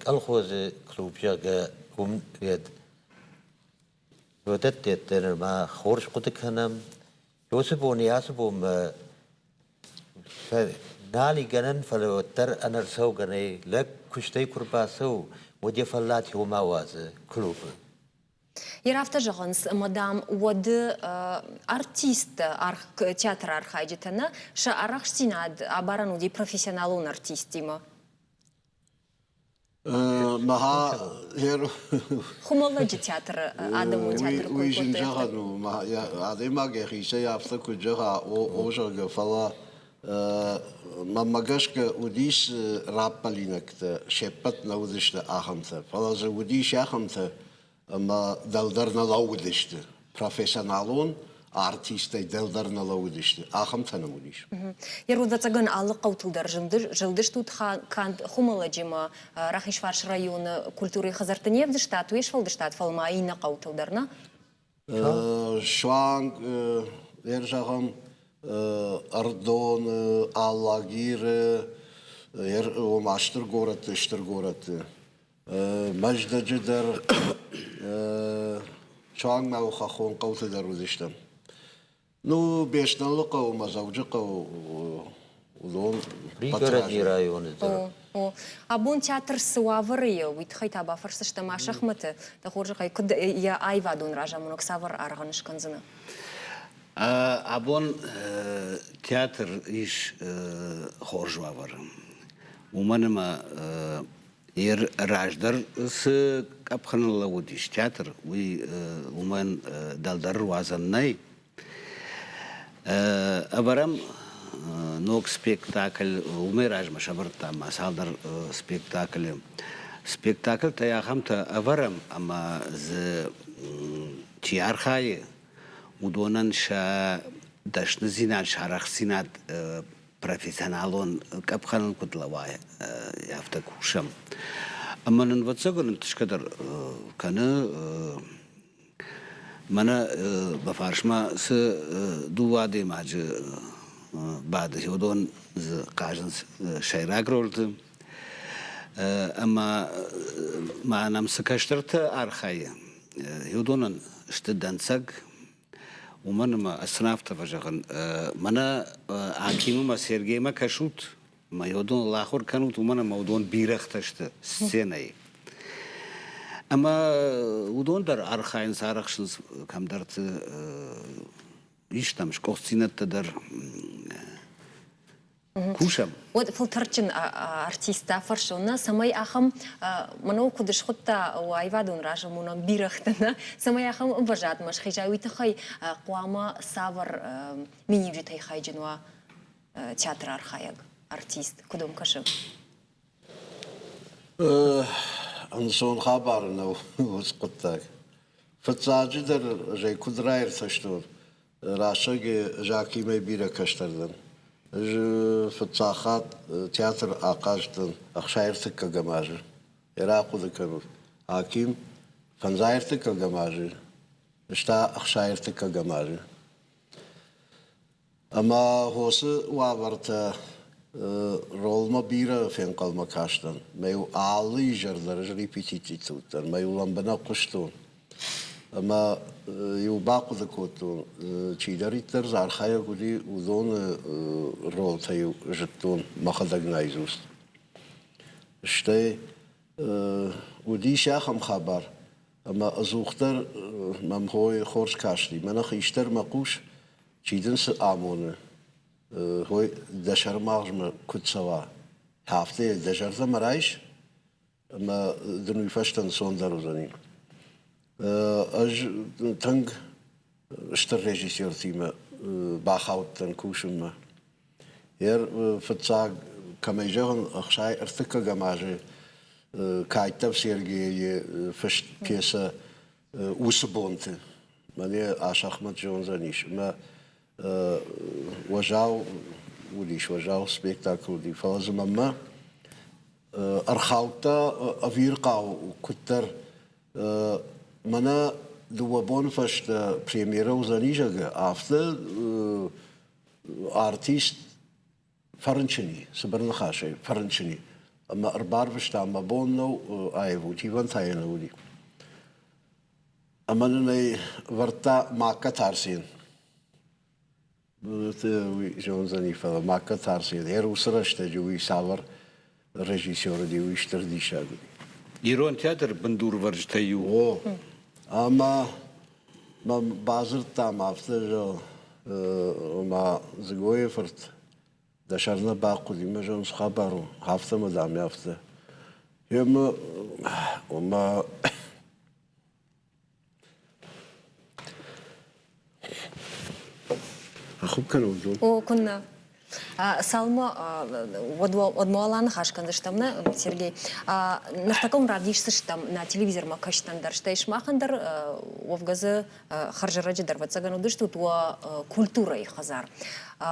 колхозы клуб, зӕгъгӕ, уым уӕд. Уыдӕттӕ нырма хорз хъуыды кӕнӕм. Уыцы бон ацы бонмӕ нал и гӕнӕн, фӕлӕ уӕддӕр ӕнӕрцӕугӕ нӕй. Лӕг куыстӕй куы рбацӕуы, уӕд йӕ фӕллад иумӕ уадзы клубы. Йе афтӕ зӕгъынц, ӕмӕ, дам, уӕды артисттӕ, театры архайджытӕ нӕ, сӕ арӕхстдзинад абарӕн уыди профессионалон артисттимӕ. Хуымӕллӕджы театры адӕмон театры кой Уый зын зӕгъӕн у. Адӕймаг йӕхицӕй афтӕ куыд зӕгъа, о, зӕгъгӕ, фӕлӕ мӕнмӕ гӕсгӕ уыдис раппӕлинӕгтӕ, се ппӕт нӕ уыдысты ахӕмтӕ, фӕлӕ дзы уыдис ахӕмтӕ, ӕмӕ дӕлдӕр нӕ лӕууыдысты. Профессионалон артисттӕй дӕлдӕр нӕ лӕууыдысты, ахӕмтӕ нӕм уыдис. Ӕвӕццӕгӕн, алы хъӕутыл дӕр зылдыстут канд Хуымӕллӕджы ӕмӕ Рахизфарс районы культурӕйы хӕдзӕртты не вдыстат, уе сфӕлдыстад, фӕлӕ ма иннӕ хъӕутыл дӕр, нӕ? Суанг, зӕгъӕм, Ӕрыдоны, Алагиры, ома стыр горӕтты, стыр горӕтты. Мӕздӕджы дӕр, суанг ма хӕххон хъӕуты дӕр уыдыстӕм. Ну, Беслӕны хъӕу ӕмӕ Дзӕуджыхъӕу уыдон Пригородный районы дӕр. О, абон театр цы уавӕры и, уый тыххӕй та бафӕрсдзыстӕм Асӕхмӕты. Дӕ хорзӕхӕй, куыд йӕ аивадон разамонӕг цавӕр аргъӕн скӕндзынӕ? Абон театр ис хорз уавӕры. Уымӕн ӕмӕ Йе раздӕр цы къӕпхӕныл лӕууыдис театр, уый уымӕн дӕлдӕр руадзӕн нӕй. Ӕвӕрӕм ног спектакль, уымӕй размӕ сӕвӕрдтам ма цалдӕр спектаклы. Спектакльтӕй ахӕмтӕ ӕвӕрӕм, ӕмӕ дзы чи архайы, уыдонӕн сӕ дӕсныдзинад, сӕ арӕхстдзинад профессионалон къӕпхӕныл куыд лӕуа, афтӕ кусӕм. Ӕмӕ нын, ӕвӕццӕгӕн, ӕнтысгӕ дӕр кӕны. Мӕнӕ мӕ фарсмӕ цы дыууӕ адӕймаджы бады, уыдон дзы хъазынц сӕйраг рольты. Ӕмӕ ма нӕм цы кӕстӕртӕ архайы, уыдонӕн сты дӕнцӕг. Уымӕн ӕмӕ сын афтӕ фӕзӕгъын, мӕнӕ Акимы ӕмӕ Сергеймӕ кӕсут, ӕмӕ уыдоныл ахуыр кӕнут, уымӕн ӕмӕ уыдон бирӕгътӕ сты сценӕйы. Ӕмӕ уыдон дӕр архайынц, арӕхсынц кӕмдӕрты истӕм сгуыхтдзинӕдтӕ дӕр кусӕм. Уӕд фӕлтӕрдджын артисттӕ фӕрсон нӕ, цӕмӕй ахӕм мӕнӕу куыд схуыдта аивадон разамонӕг бирӕгътӕ нӕ, цӕмӕй ахӕм ӕмвӕзадмӕ схиза, уый тыххӕй хъуамӕ цавӕр миниуджытӕй хайджын уа театры архайӕг артист, куыд уӕм кӕсы? Ӕнцон хабар нӕу уыцы хъуыддаг. Фыццаджыдӕр ӕз ӕй куыд раиртӕстон, рӕсӕг Жакимӕ бирӕ кӕстӕр дӕн. Ӕз фыццаг хатт театр ахъазыдтӕн ӕхсай ӕртыккӕгӕм азы. Ӕрахъуыды кӕнут, Аким фӕндзай ӕртыккӕгӕм азы, ӕз та ӕхсай ӕртыккӕгӕм азы. Ӕмӕ уыцы уавӕртӕ ролмӕ бирӕ фенхъӕлмӕ кастӕн. Мӕ-иу алы изӕр дӕр ӕз репетициты уыдтӕн, мӕ-иу лӕмбынӕг хъуыстон. Ӕмӕ-иу бахъуыды кодтон, чидӕриддӕр дзы архайӕг уыди, уыдоны ролтӕ-иу зыдтон мӕхӕдӕг наизусть. Стӕй уыдис ахӕм хабар, ӕмӕ ӕдзухдӕр мӕм хой хорз касти. Мӕнӕ хистӕрмӕ хъус, чи дын цы амоны, хой дӕ сӕрмагъзмӕ куыд цӕуа, афтӕ йӕ дӕ зӕрдӕмӕ райс, ӕмӕ дын уый фӕстӕ ӕнцондӕр уыдзӕни. Ӕз тынг стыр режиссертимӕ бахаудтӕн кусынмӕ. Ер фыццаг, кӕмӕй зӕгъын, ӕхсай ӕртыккӕгӕм азы Кайттов Сергейы фыст пьесӕ уыцы бонты мӕнӕ Асӕхмӕт зондзӕнис ӕмӕ уӕззау уыдис, уӕззау спектакль уыди, фӕлӕ дзы мӕнмӕ ӕрхаудта ӕвирхъау куыддӕр. Мӕнӕ дыууӕ боны фӕстӕ премьерӕ уыдзӕни, зӕгъгӕ, афтӕ артист фӕрынчын и, цыбыр ныхасӕй фӕрынчын и. Ӕмӕ ӕрбарвыста, мӕ бон нӕу аивут, ивӕн та йӕ нӕ уыди. Ӕмӕ нын ӕй вӕрдта Макка Тарсин. Уый зондзӕни, фӕлӕ Макка Тарсин, йӕ уыцы рӕстӕджы уый цавӕр режиссер уыди, уый стыр диссаг уыди. Ирон театр бындурвӕрджытӕй иу. О, ӕмӕ мӕм бадзырдтам афтӕ, зӕгъ, ома Дзыгойы фырт дӕ сӕр нӕ бахъуыди, мӕ зӕгъын, цы хабар у, афтӕ мӕ дам, афтӕ. Ӕмӕ ома Ахуыр кӕнон дон. О, куыннӕ. Цалынмӕ уӕдмӕ уал аныхас кӕндзыстӕм, нӕ, Сергей? Ныртӕккӕ уын равдисдзыстӕм нӕ телевизормӕ кӕсджытӕн дӕр, стӕй сымахӕн дӕр уӕвгӕ дзы хӕрзӕрӕджы дӕр, ӕвӕццӕгӕн, уыдыстут уӕ культурӕйы хӕдзар.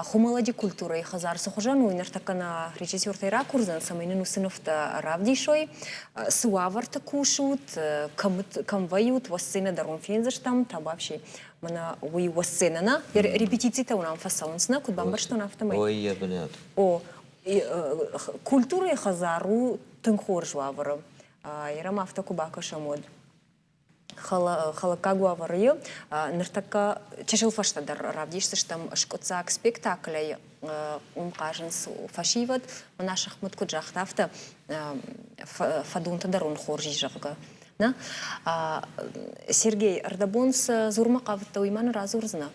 Хуымӕлӕджы культурӕйы хӕдзар цы хуызӕн у, уый ныртӕккӕ нӕ режиссертӕй ракурдзӕн, цӕмӕй нын уыцы нывтӕ равдисой. Цы уавӕрты кусут, кӕм вӕййут, уӕ сценӕ дӕр уын фендзыстӕм, та вообще мӕнӕ уый уӕ сценӕ нӕ? Репетицитӕ уын ам фӕцӕуынц, нӕ? Куыд бамбӕрстон, афтӕмӕй? Ой, йӕ бынат. О, культурӕйы хӕдзар у тынг хорз уавӕры. Ерӕм афтӕ куы бакӕсӕм, уӕд хӕлӕггаг уавӕры ныртӕккӕ чысыл фӕстӕдӕр равдисдзыстӕм скъуыддзаг спектаклӕй уым хъазынц фӕсивӕд. Мӕнӕ Сӕхмӕт куыд загъта, афтӕ фӕдонтӕ дӕр уын хорз ис, зӕгъгӕ. Нӕ? Сергей, ӕрдӕбон цы дзурмӕ хъавыдтӕ, уый ма нын радзурдзынӕ?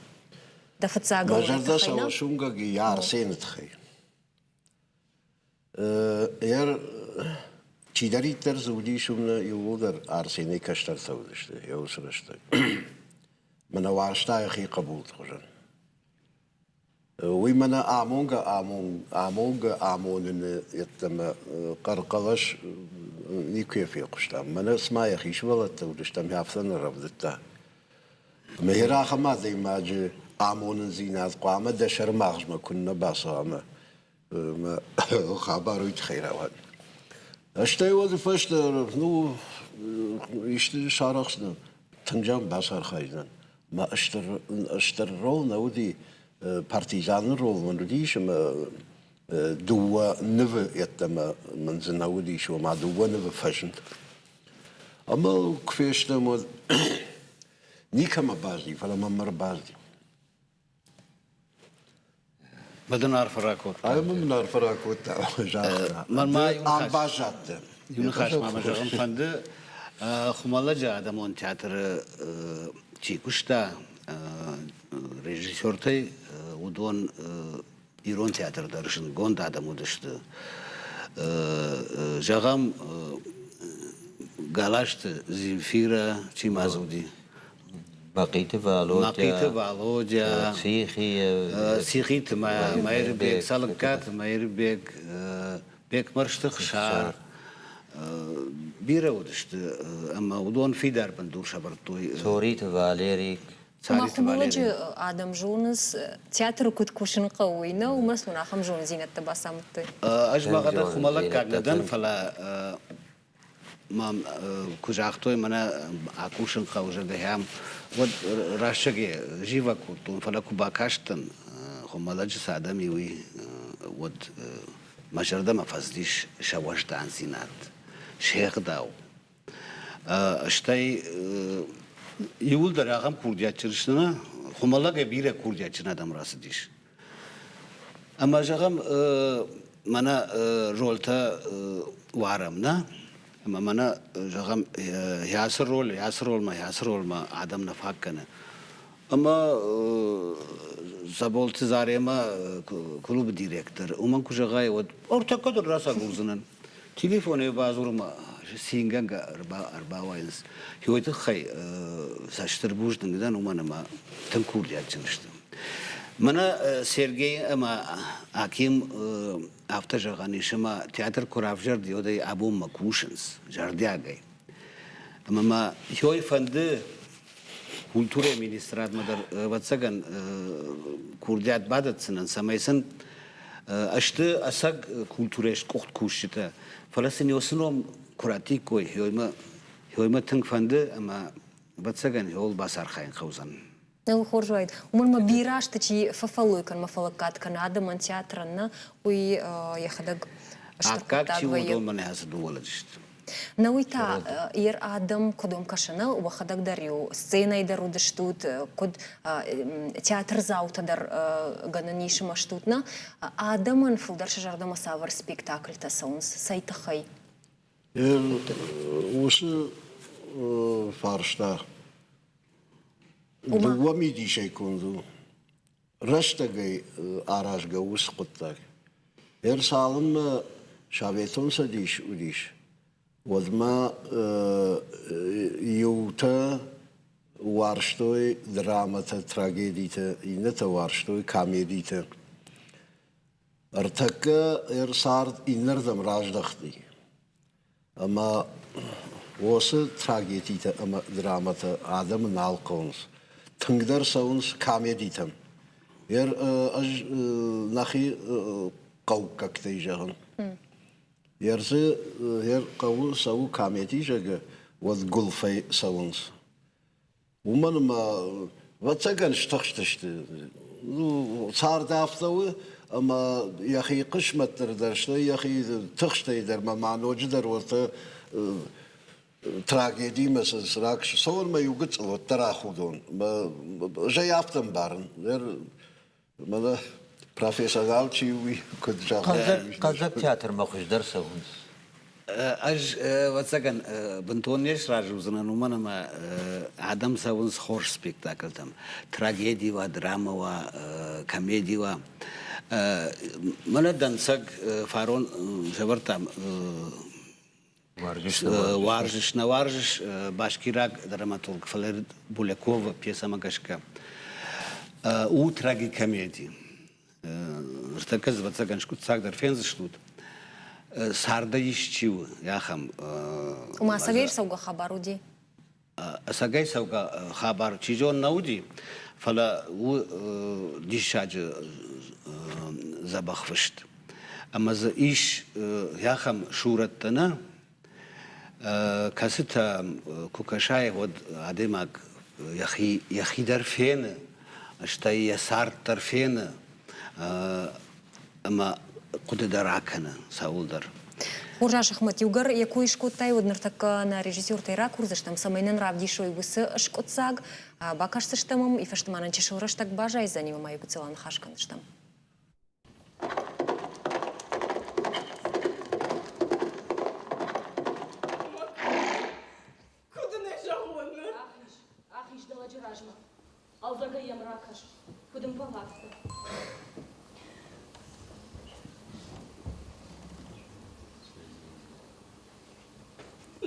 Дӕ фыццаг Мӕ зӕрдӕ цӕуы сунгӕг и Арсены тыххӕй. Ӕр чидӕриддӕр дзы уыдис, уым нӕ иууылдӕр Арсенӕй кӕстӕртӕ уыдысты йӕ уыцы рӕстӕг. Мӕнӕ уарзта йӕхи хъӕбулты хуызӕн. Уый мӕнӕ амонгӕ амонгӕ амоныны йеддӕмӕ хъӕр-хъӕлӕс никуы фехъуыстам. Мӕнӕ цыма йӕхи сывӕллӕттӕ уыдыстӕм, афтӕ нӕ рӕвдыдта. Ӕмӕ йӕ ахӕм адӕймаджы амонындзинад хъуамӕ дӕ сӕрмагъзмӕ куыннӕ бацӕуа ӕмӕ хабар уый тыххӕй рауад. Стӕй уӕды фӕстӕ ну, исты сарӕхсдзынӕн, тынг зӕгъын бацархайдзынӕн. Мӕ стыр, стыр рол нӕ уыди, партизаны рол мын уыдис ӕмӕ дыууӕ нывы йеддӕмӕ мын дзы нӕ уыдис, ома дыууӕ нывы фӕзынд. Ӕмӕ куы фестӕм, уӕд никӕмӕ базди, фӕлӕ мӕм ӕрбазди. Мӕ дын арфӕ ракодта. Ӕмӕ мын арфӕ ракодта, загъта. Мӕнмӕ Ам баззадтӕн. Иу ныхас ма мӕ зӕгъын фӕнды. Хуымӕллӕджы адӕмон театры чи куыста режиссертӕй, уыдон ирон театры дӕр зындгонд адӕм уыдысты. Зӕгъӕм, Галазты Земфирӕ, чи ма дзы уыди? Мӕхъиты Валодя, Мӕхъиты Валодя, Цихиты Мӕирбег, Цӕлыккаты Мӕирбег, Бекмӕрзты Хсар. Бирӕ уыдысты ӕмӕ уыдон фидар бындур сӕвӕрдтой. Цориты Валерик. Хуымӕллӕджы адӕм зонынц, театры куыд кусын хъӕуы, уый нӕ, уымӕн сын ахӕм зонддзинӕдтӕ бацамыдтой. Ӕз мӕхӕдӕг хуымӕллӕггаг нӕ дӕн, фӕлӕ мӕм куы загътой, мӕнӕ акусын хъӕуы, зӕгъгӕ, уӕд рӕстӕгӕй зивӕг кодтон, фӕлӕ куы бакастӕн, хуымӕллӕджы цы адӕм и, уый, уӕд мӕ зӕрдӕмӕ фӕцыдис сӕ уӕздандзинад, се гъдау. Стӕй иууылдӕр ахӕм курдиатджын сты, нӕ? Хуымӕллӕгӕй бирӕ курдиатджын адӕм рацыдис. Ӕмӕ зӕгъӕм, мӕнӕ рольтӕ уарӕм, нӕ? Ӕмӕ мӕнӕ, зӕгъӕм, ацы роль, ацы рольмӕ, ацы рольмӕ адӕм нӕ фаг кӕны. Ӕмӕ Заболты Заремӕ клубы директор, уымӕн куы зӕгъай, уӕд ӕртӕккӕ дӕр рацагурдзынӕн. Телефонӕй бадзурынмӕ цингӕнгӕ ӕрбауайынц. Уый тыххӕй сӕ стыр бузныг дӕн, уымӕн ӕмӕ тынг курдиатджын сты. Мӕнӕ Сергей ӕмӕ Аким афтӕ зӕгъӕн ис, ӕмӕ театр куы равзӕрди, уӕд ӕй абонмӕ кусынц зӕрдиагӕй. Ӕмӕ мӕ ёй фӕнды культурӕйы министрадмӕ дӕр, ӕвӕццӕгӕн, курдиат бадӕтдзынӕн, цӕмӕй сын сты ӕцӕг культурӕйы скъуыхт кусджытӕ, фӕлӕ сын уыцы ном куы раттиккой, ёймӕ тынг фӕнды ӕмӕ, ӕвӕццӕгӕн, ёуыл бацархайын хъӕудзӕн. Нӕу хорз уаид. Уымӕн ма бирӕ азты чи фӕфӕллой кӕнмӕ фӕлӕггад кӕны адӕмӕн, театрӕн, нӕ, уый йӕхӕдӕг стыр Аккаг хъуыддаг чи у, вӕййы. уыдон мӕнӕ ацы дыууӕ лӕджы сты. Нӕ уый та йер адӕм куыд уым кӕсы, уӕхӕдӕг дӕр-иу сценӕйы дӕр уыдыстут, куыд театрдзаутӕ дӕр гӕнӕн ис ӕмӕ стут, нӕ? Адӕмӕн фылдӕр сӕ зӕрдӕмӕ цавӕр спектакльтӕ цӕуынц, цӕй тыххӕй? Уыцы фарста дыууӕ мидисӕй конд у. Рӕстӕгӕй аразгӕ уыцы хъуыддаг. Ӕр цалынмӕ Советон Цӕдис уыдис, уӕдмӕ иутӕ уарзтой драмӕтӕ, трагедитӕ, иннӕтӕ уарзтой комедитӕ. Ӕртӕккӕ ӕрцард иннӕрдӕм раздӕхти. Ӕмӕ уыцы трагедитӕ ӕмӕ драмӕтӕ адӕмы нал хъӕуынц. Тынгдӕр цӕуынц комедитӕм. Ер ӕз нӕхи хъӕуккӕгтӕй зӕгъын. Ер дзы ер хъӕуы цӕуы комеди, зӕгъгӕ, уӕд гуылфӕй цӕуынц. Уымӕн ӕмӕ, ӕвӕццӕгӕн, стыхстысты. Ну, цард афтӕ у, ӕмӕ йӕхи хъысмӕт дӕр, стӕй йӕхи тыхстӕй дӕр ма ма ноджыдӕр уӕртӕ трагедимӕ цы цӕуын мӕ иу гыццыл уӕддӕр ахудон. Ӕз ӕй афтӕ ӕмбарын. Мӕнӕ профессионал чи у, уый куыд зӕгъа. Хъӕлдзӕг театрмӕ хуыздӕр цӕуынц. Ӕз, ӕвӕццӕгӕн, бынтон не сразы уыдзынӕн, уымӕн ӕмӕ адӕм цӕуынц хорз спектакльтӕм. Трагеди уа, драма уа, комеди уа. Мӕнӕ дӕнцӕг фарон сӕвӕрдтам Уарзыс, нӕ уарзыс башкираг драматург Фалер Булякова пьесӕмӕ гӕсгӕ. У трагикомеди. Ныртӕккӕ ӕвӕццӕгӕн скъуыддзаг дӕр фендзыстут. Цардӕй исчи у ахӕм. Ома цӕгӕй ӕрцӕугӕ хабар уыди? Ӕцӕгӕй цӕугӕ хабар чи зон нӕ уыди, фӕлӕ у диссаджы дзӕбӕх фыст. Ӕмӕ дзы ис ахӕм сурӕттӕ нӕ, кӕцытӕ куы кӕсай, уӕд адӕймаг йӕхи, йӕхи дӕр фены, стӕй йӕ цард дӕр фены ӕмӕ хъуыды дӕр акӕны цӕуылдӕр. Хорз Асӕхмӕт, иугӕр йӕ кой скодтай, уӕд ныртӕккӕ нӕ режиссертӕй ракурдзыстӕм, цӕмӕй нын равдисой уыцы скъуыддзаг, бакӕсдзыстӕм ӕм, и фӕстӕмӕ нын чысыл рӕстӕг баззайдзӕни ӕмӕ ма иу гыццыл аныхас кӕндзыстӕм.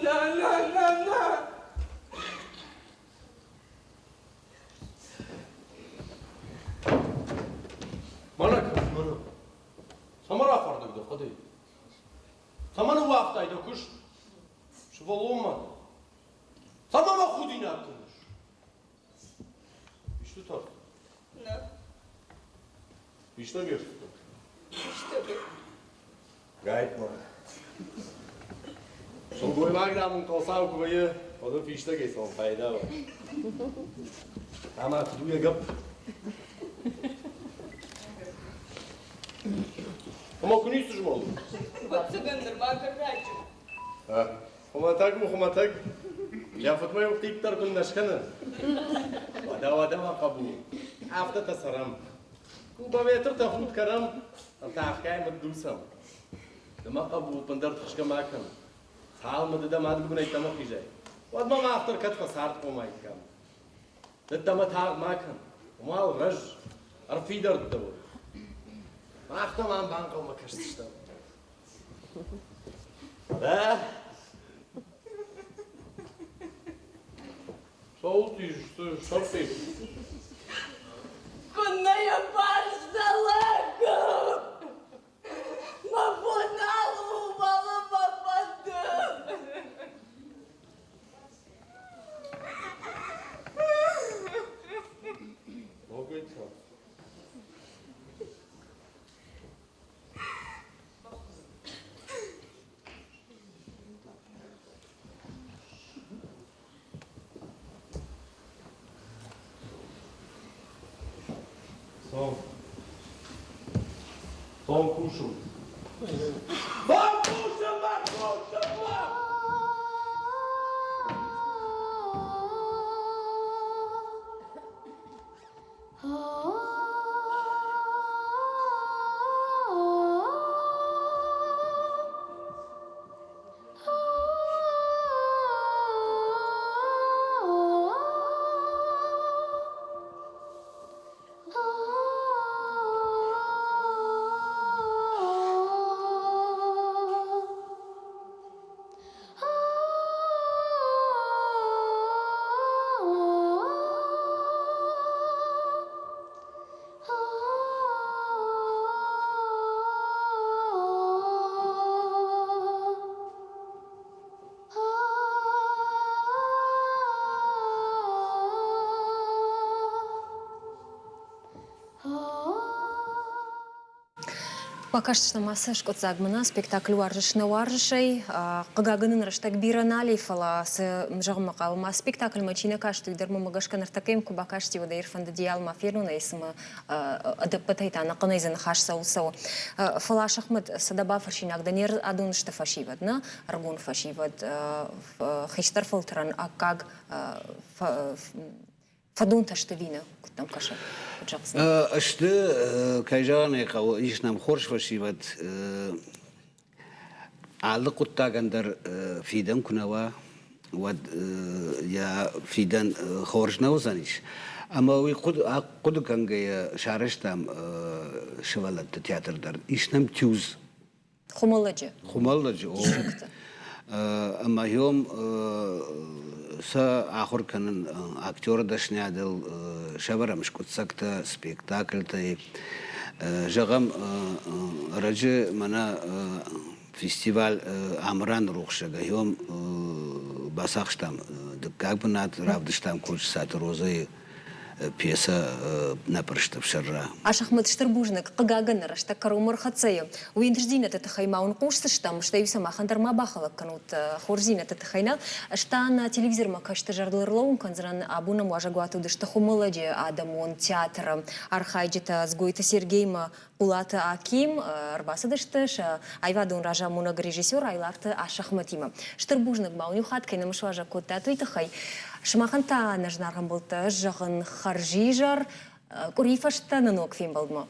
На, на, на, на! Мӕнӕ кӕс, мӕнӕ. Цӕмӕ рафардӕг дӕ хъуыды? Цӕмӕ ныууагътай дӕ куыст? Сывӕллонмӕ. Цӕмӕ мӕ худинаг кӕныс? Исты тарст? Нӕ. Фистӕг ӕрцыдтӕн? Фистӕгӕй. Гайд-ма. Сылгоймаг дам ӕнхъӕлцау куы вӕййы, уӕд ын фистӕгӕй цӕуын пайда у. Ӕмӕ куыд у йӕ гӕпп? Ӕмӕ куы ницы змӕлы. Ӕвӕццӕгӕн нырма кӕрдӕджы. Хуымӕтӕг у, хуымӕтӕг. Йӕ фыдмӕ иу хъипп дӕр куыннӕ скӕны. Уӕдӕ, уӕдӕ, мӕ хъӕбул, афтӕтӕ цӕрӕм. Кубометртӕ худ кӕнӕм, ӕртахгай мыддуцӕм. Ды мӕ хъӕбул ӕппындӕр тыхсгӕ ма кӕн. Цалынмӕ ды дӕ мады гуыбынӕй дӕм хизай, уӕдмӕ мах дӕр кӕд фӕцардхъом уаиккам. Дӕдтӕмӕ тагъд ма кӕн, уымӕл рӕз, ӕрфидӕрттӕ уой. Мах дӕм ам банхъӕлмӕ кӕсдзыстӕм. Дӕ? Цӕуыл тизыс, сӕрхъи? Куыннӕ йӕ барста лӕг! Мӕ бон нал у, мӕлын мӕ фӕнды! Ногӕй та? Цом. Цом кусут. Цом кусынмӕ, кусынмӕ! Бакастыстӕм ацы скъуыддзаг мӕнӕ спектакль уарзыс нӕ уарзыс-ӕй. Хъыгагӕн ын рӕстӕг бирӕ нал и, фӕлӕ цы зӕгъынмӕ хъавы, ма спектакльмӕ чи нӕ каст, уый дӕр мӕмӕ гӕсгӕ ныртӕккӕ йӕм куы бакасти, уӕд ӕй ӕрфӕндыди алма фенон ӕй, цымӕ ӕдӕппӕтӕй та ӕнӕхъӕнӕй дзы ныхас цӕуыл цӕуы. Фӕлӕ Асӕхмӕт сӕдӕ бафӕрсинаг дӕ не адон сты фӕсивӕд, нӕ ӕрыгон фӕсивӕд, хистӕр фӕлтӕрӕн аккаг фӕдонтӕ сты ӕви нӕ, куыд дӕм кӕсы, куыд зӕгъдзынӕ? Сты, кӕй зӕгъын ӕй хъӕуы, ис нӕм хорз фӕсивӕд. Алы хъуыддагӕн дӕр фидӕн куы нӕ уа, уӕд йӕ фидӕн хорз нӕ уыдзӕнис. Ӕмӕ уый хъуыды кӕнгӕйӕ сарӕзтам сывӕллӕтты театр дӕр. Ис нӕм ТЮЗ. Хуымӕллӕджы. Хуымӕллӕджы, о. Ӕмӕ йом сӕ ахуыр кӕнын актеры дӕсныйадыл сӕвӕрӕм скъуыддзӕгтӕ, спектакльтӕй. Зӕгъӕм, ӕрӕджы мӕнӕ фестиваль Амыран рухсӕгӕй йом бацахстам дыккаг бынат, равдыстам Кочысаты Розӕйы пьесӕ Нӕ пъырыстыф сӕрра. Асӕхмӕт, стыр бузныг. Хъыгагӕн, нӕ рӕстӕг кӕронмӕ ӕрхӕццӕ и. Уе нтыстдзинӕдты тыххӕй ма уын хъусдзыстӕм, стӕй-иу сӕ махӕн дӕр ма бахӕлӕг кӕнут хорздзинӕдты тыххӕй нӕ. Ӕз та нӕ телевизормӕ кӕсты зӕрдыл ӕрлӕууын кӕндзынӕн, абон нӕм уазӕгуаты уыдысты Хуымӕллӕджы адӕмон театры архайджытӕ Дзгойты Сергеймӕ Хъулаты Аким ӕрбацыдысты сӕ аивадон разамонӕг режиссер Айларты Асӕхмӕтимӕ. Стыр бузныг ма уын иу хатт кӕй нӕм суазӕг кодтат, уый тыххӕй. Сымахӕн та нӕ зынаргъ ӕмбӕлттӕ ӕз зӕгъын хӕрзизӕр, къуыри фӕстӕ нӕ ног фембӕлдмӕ.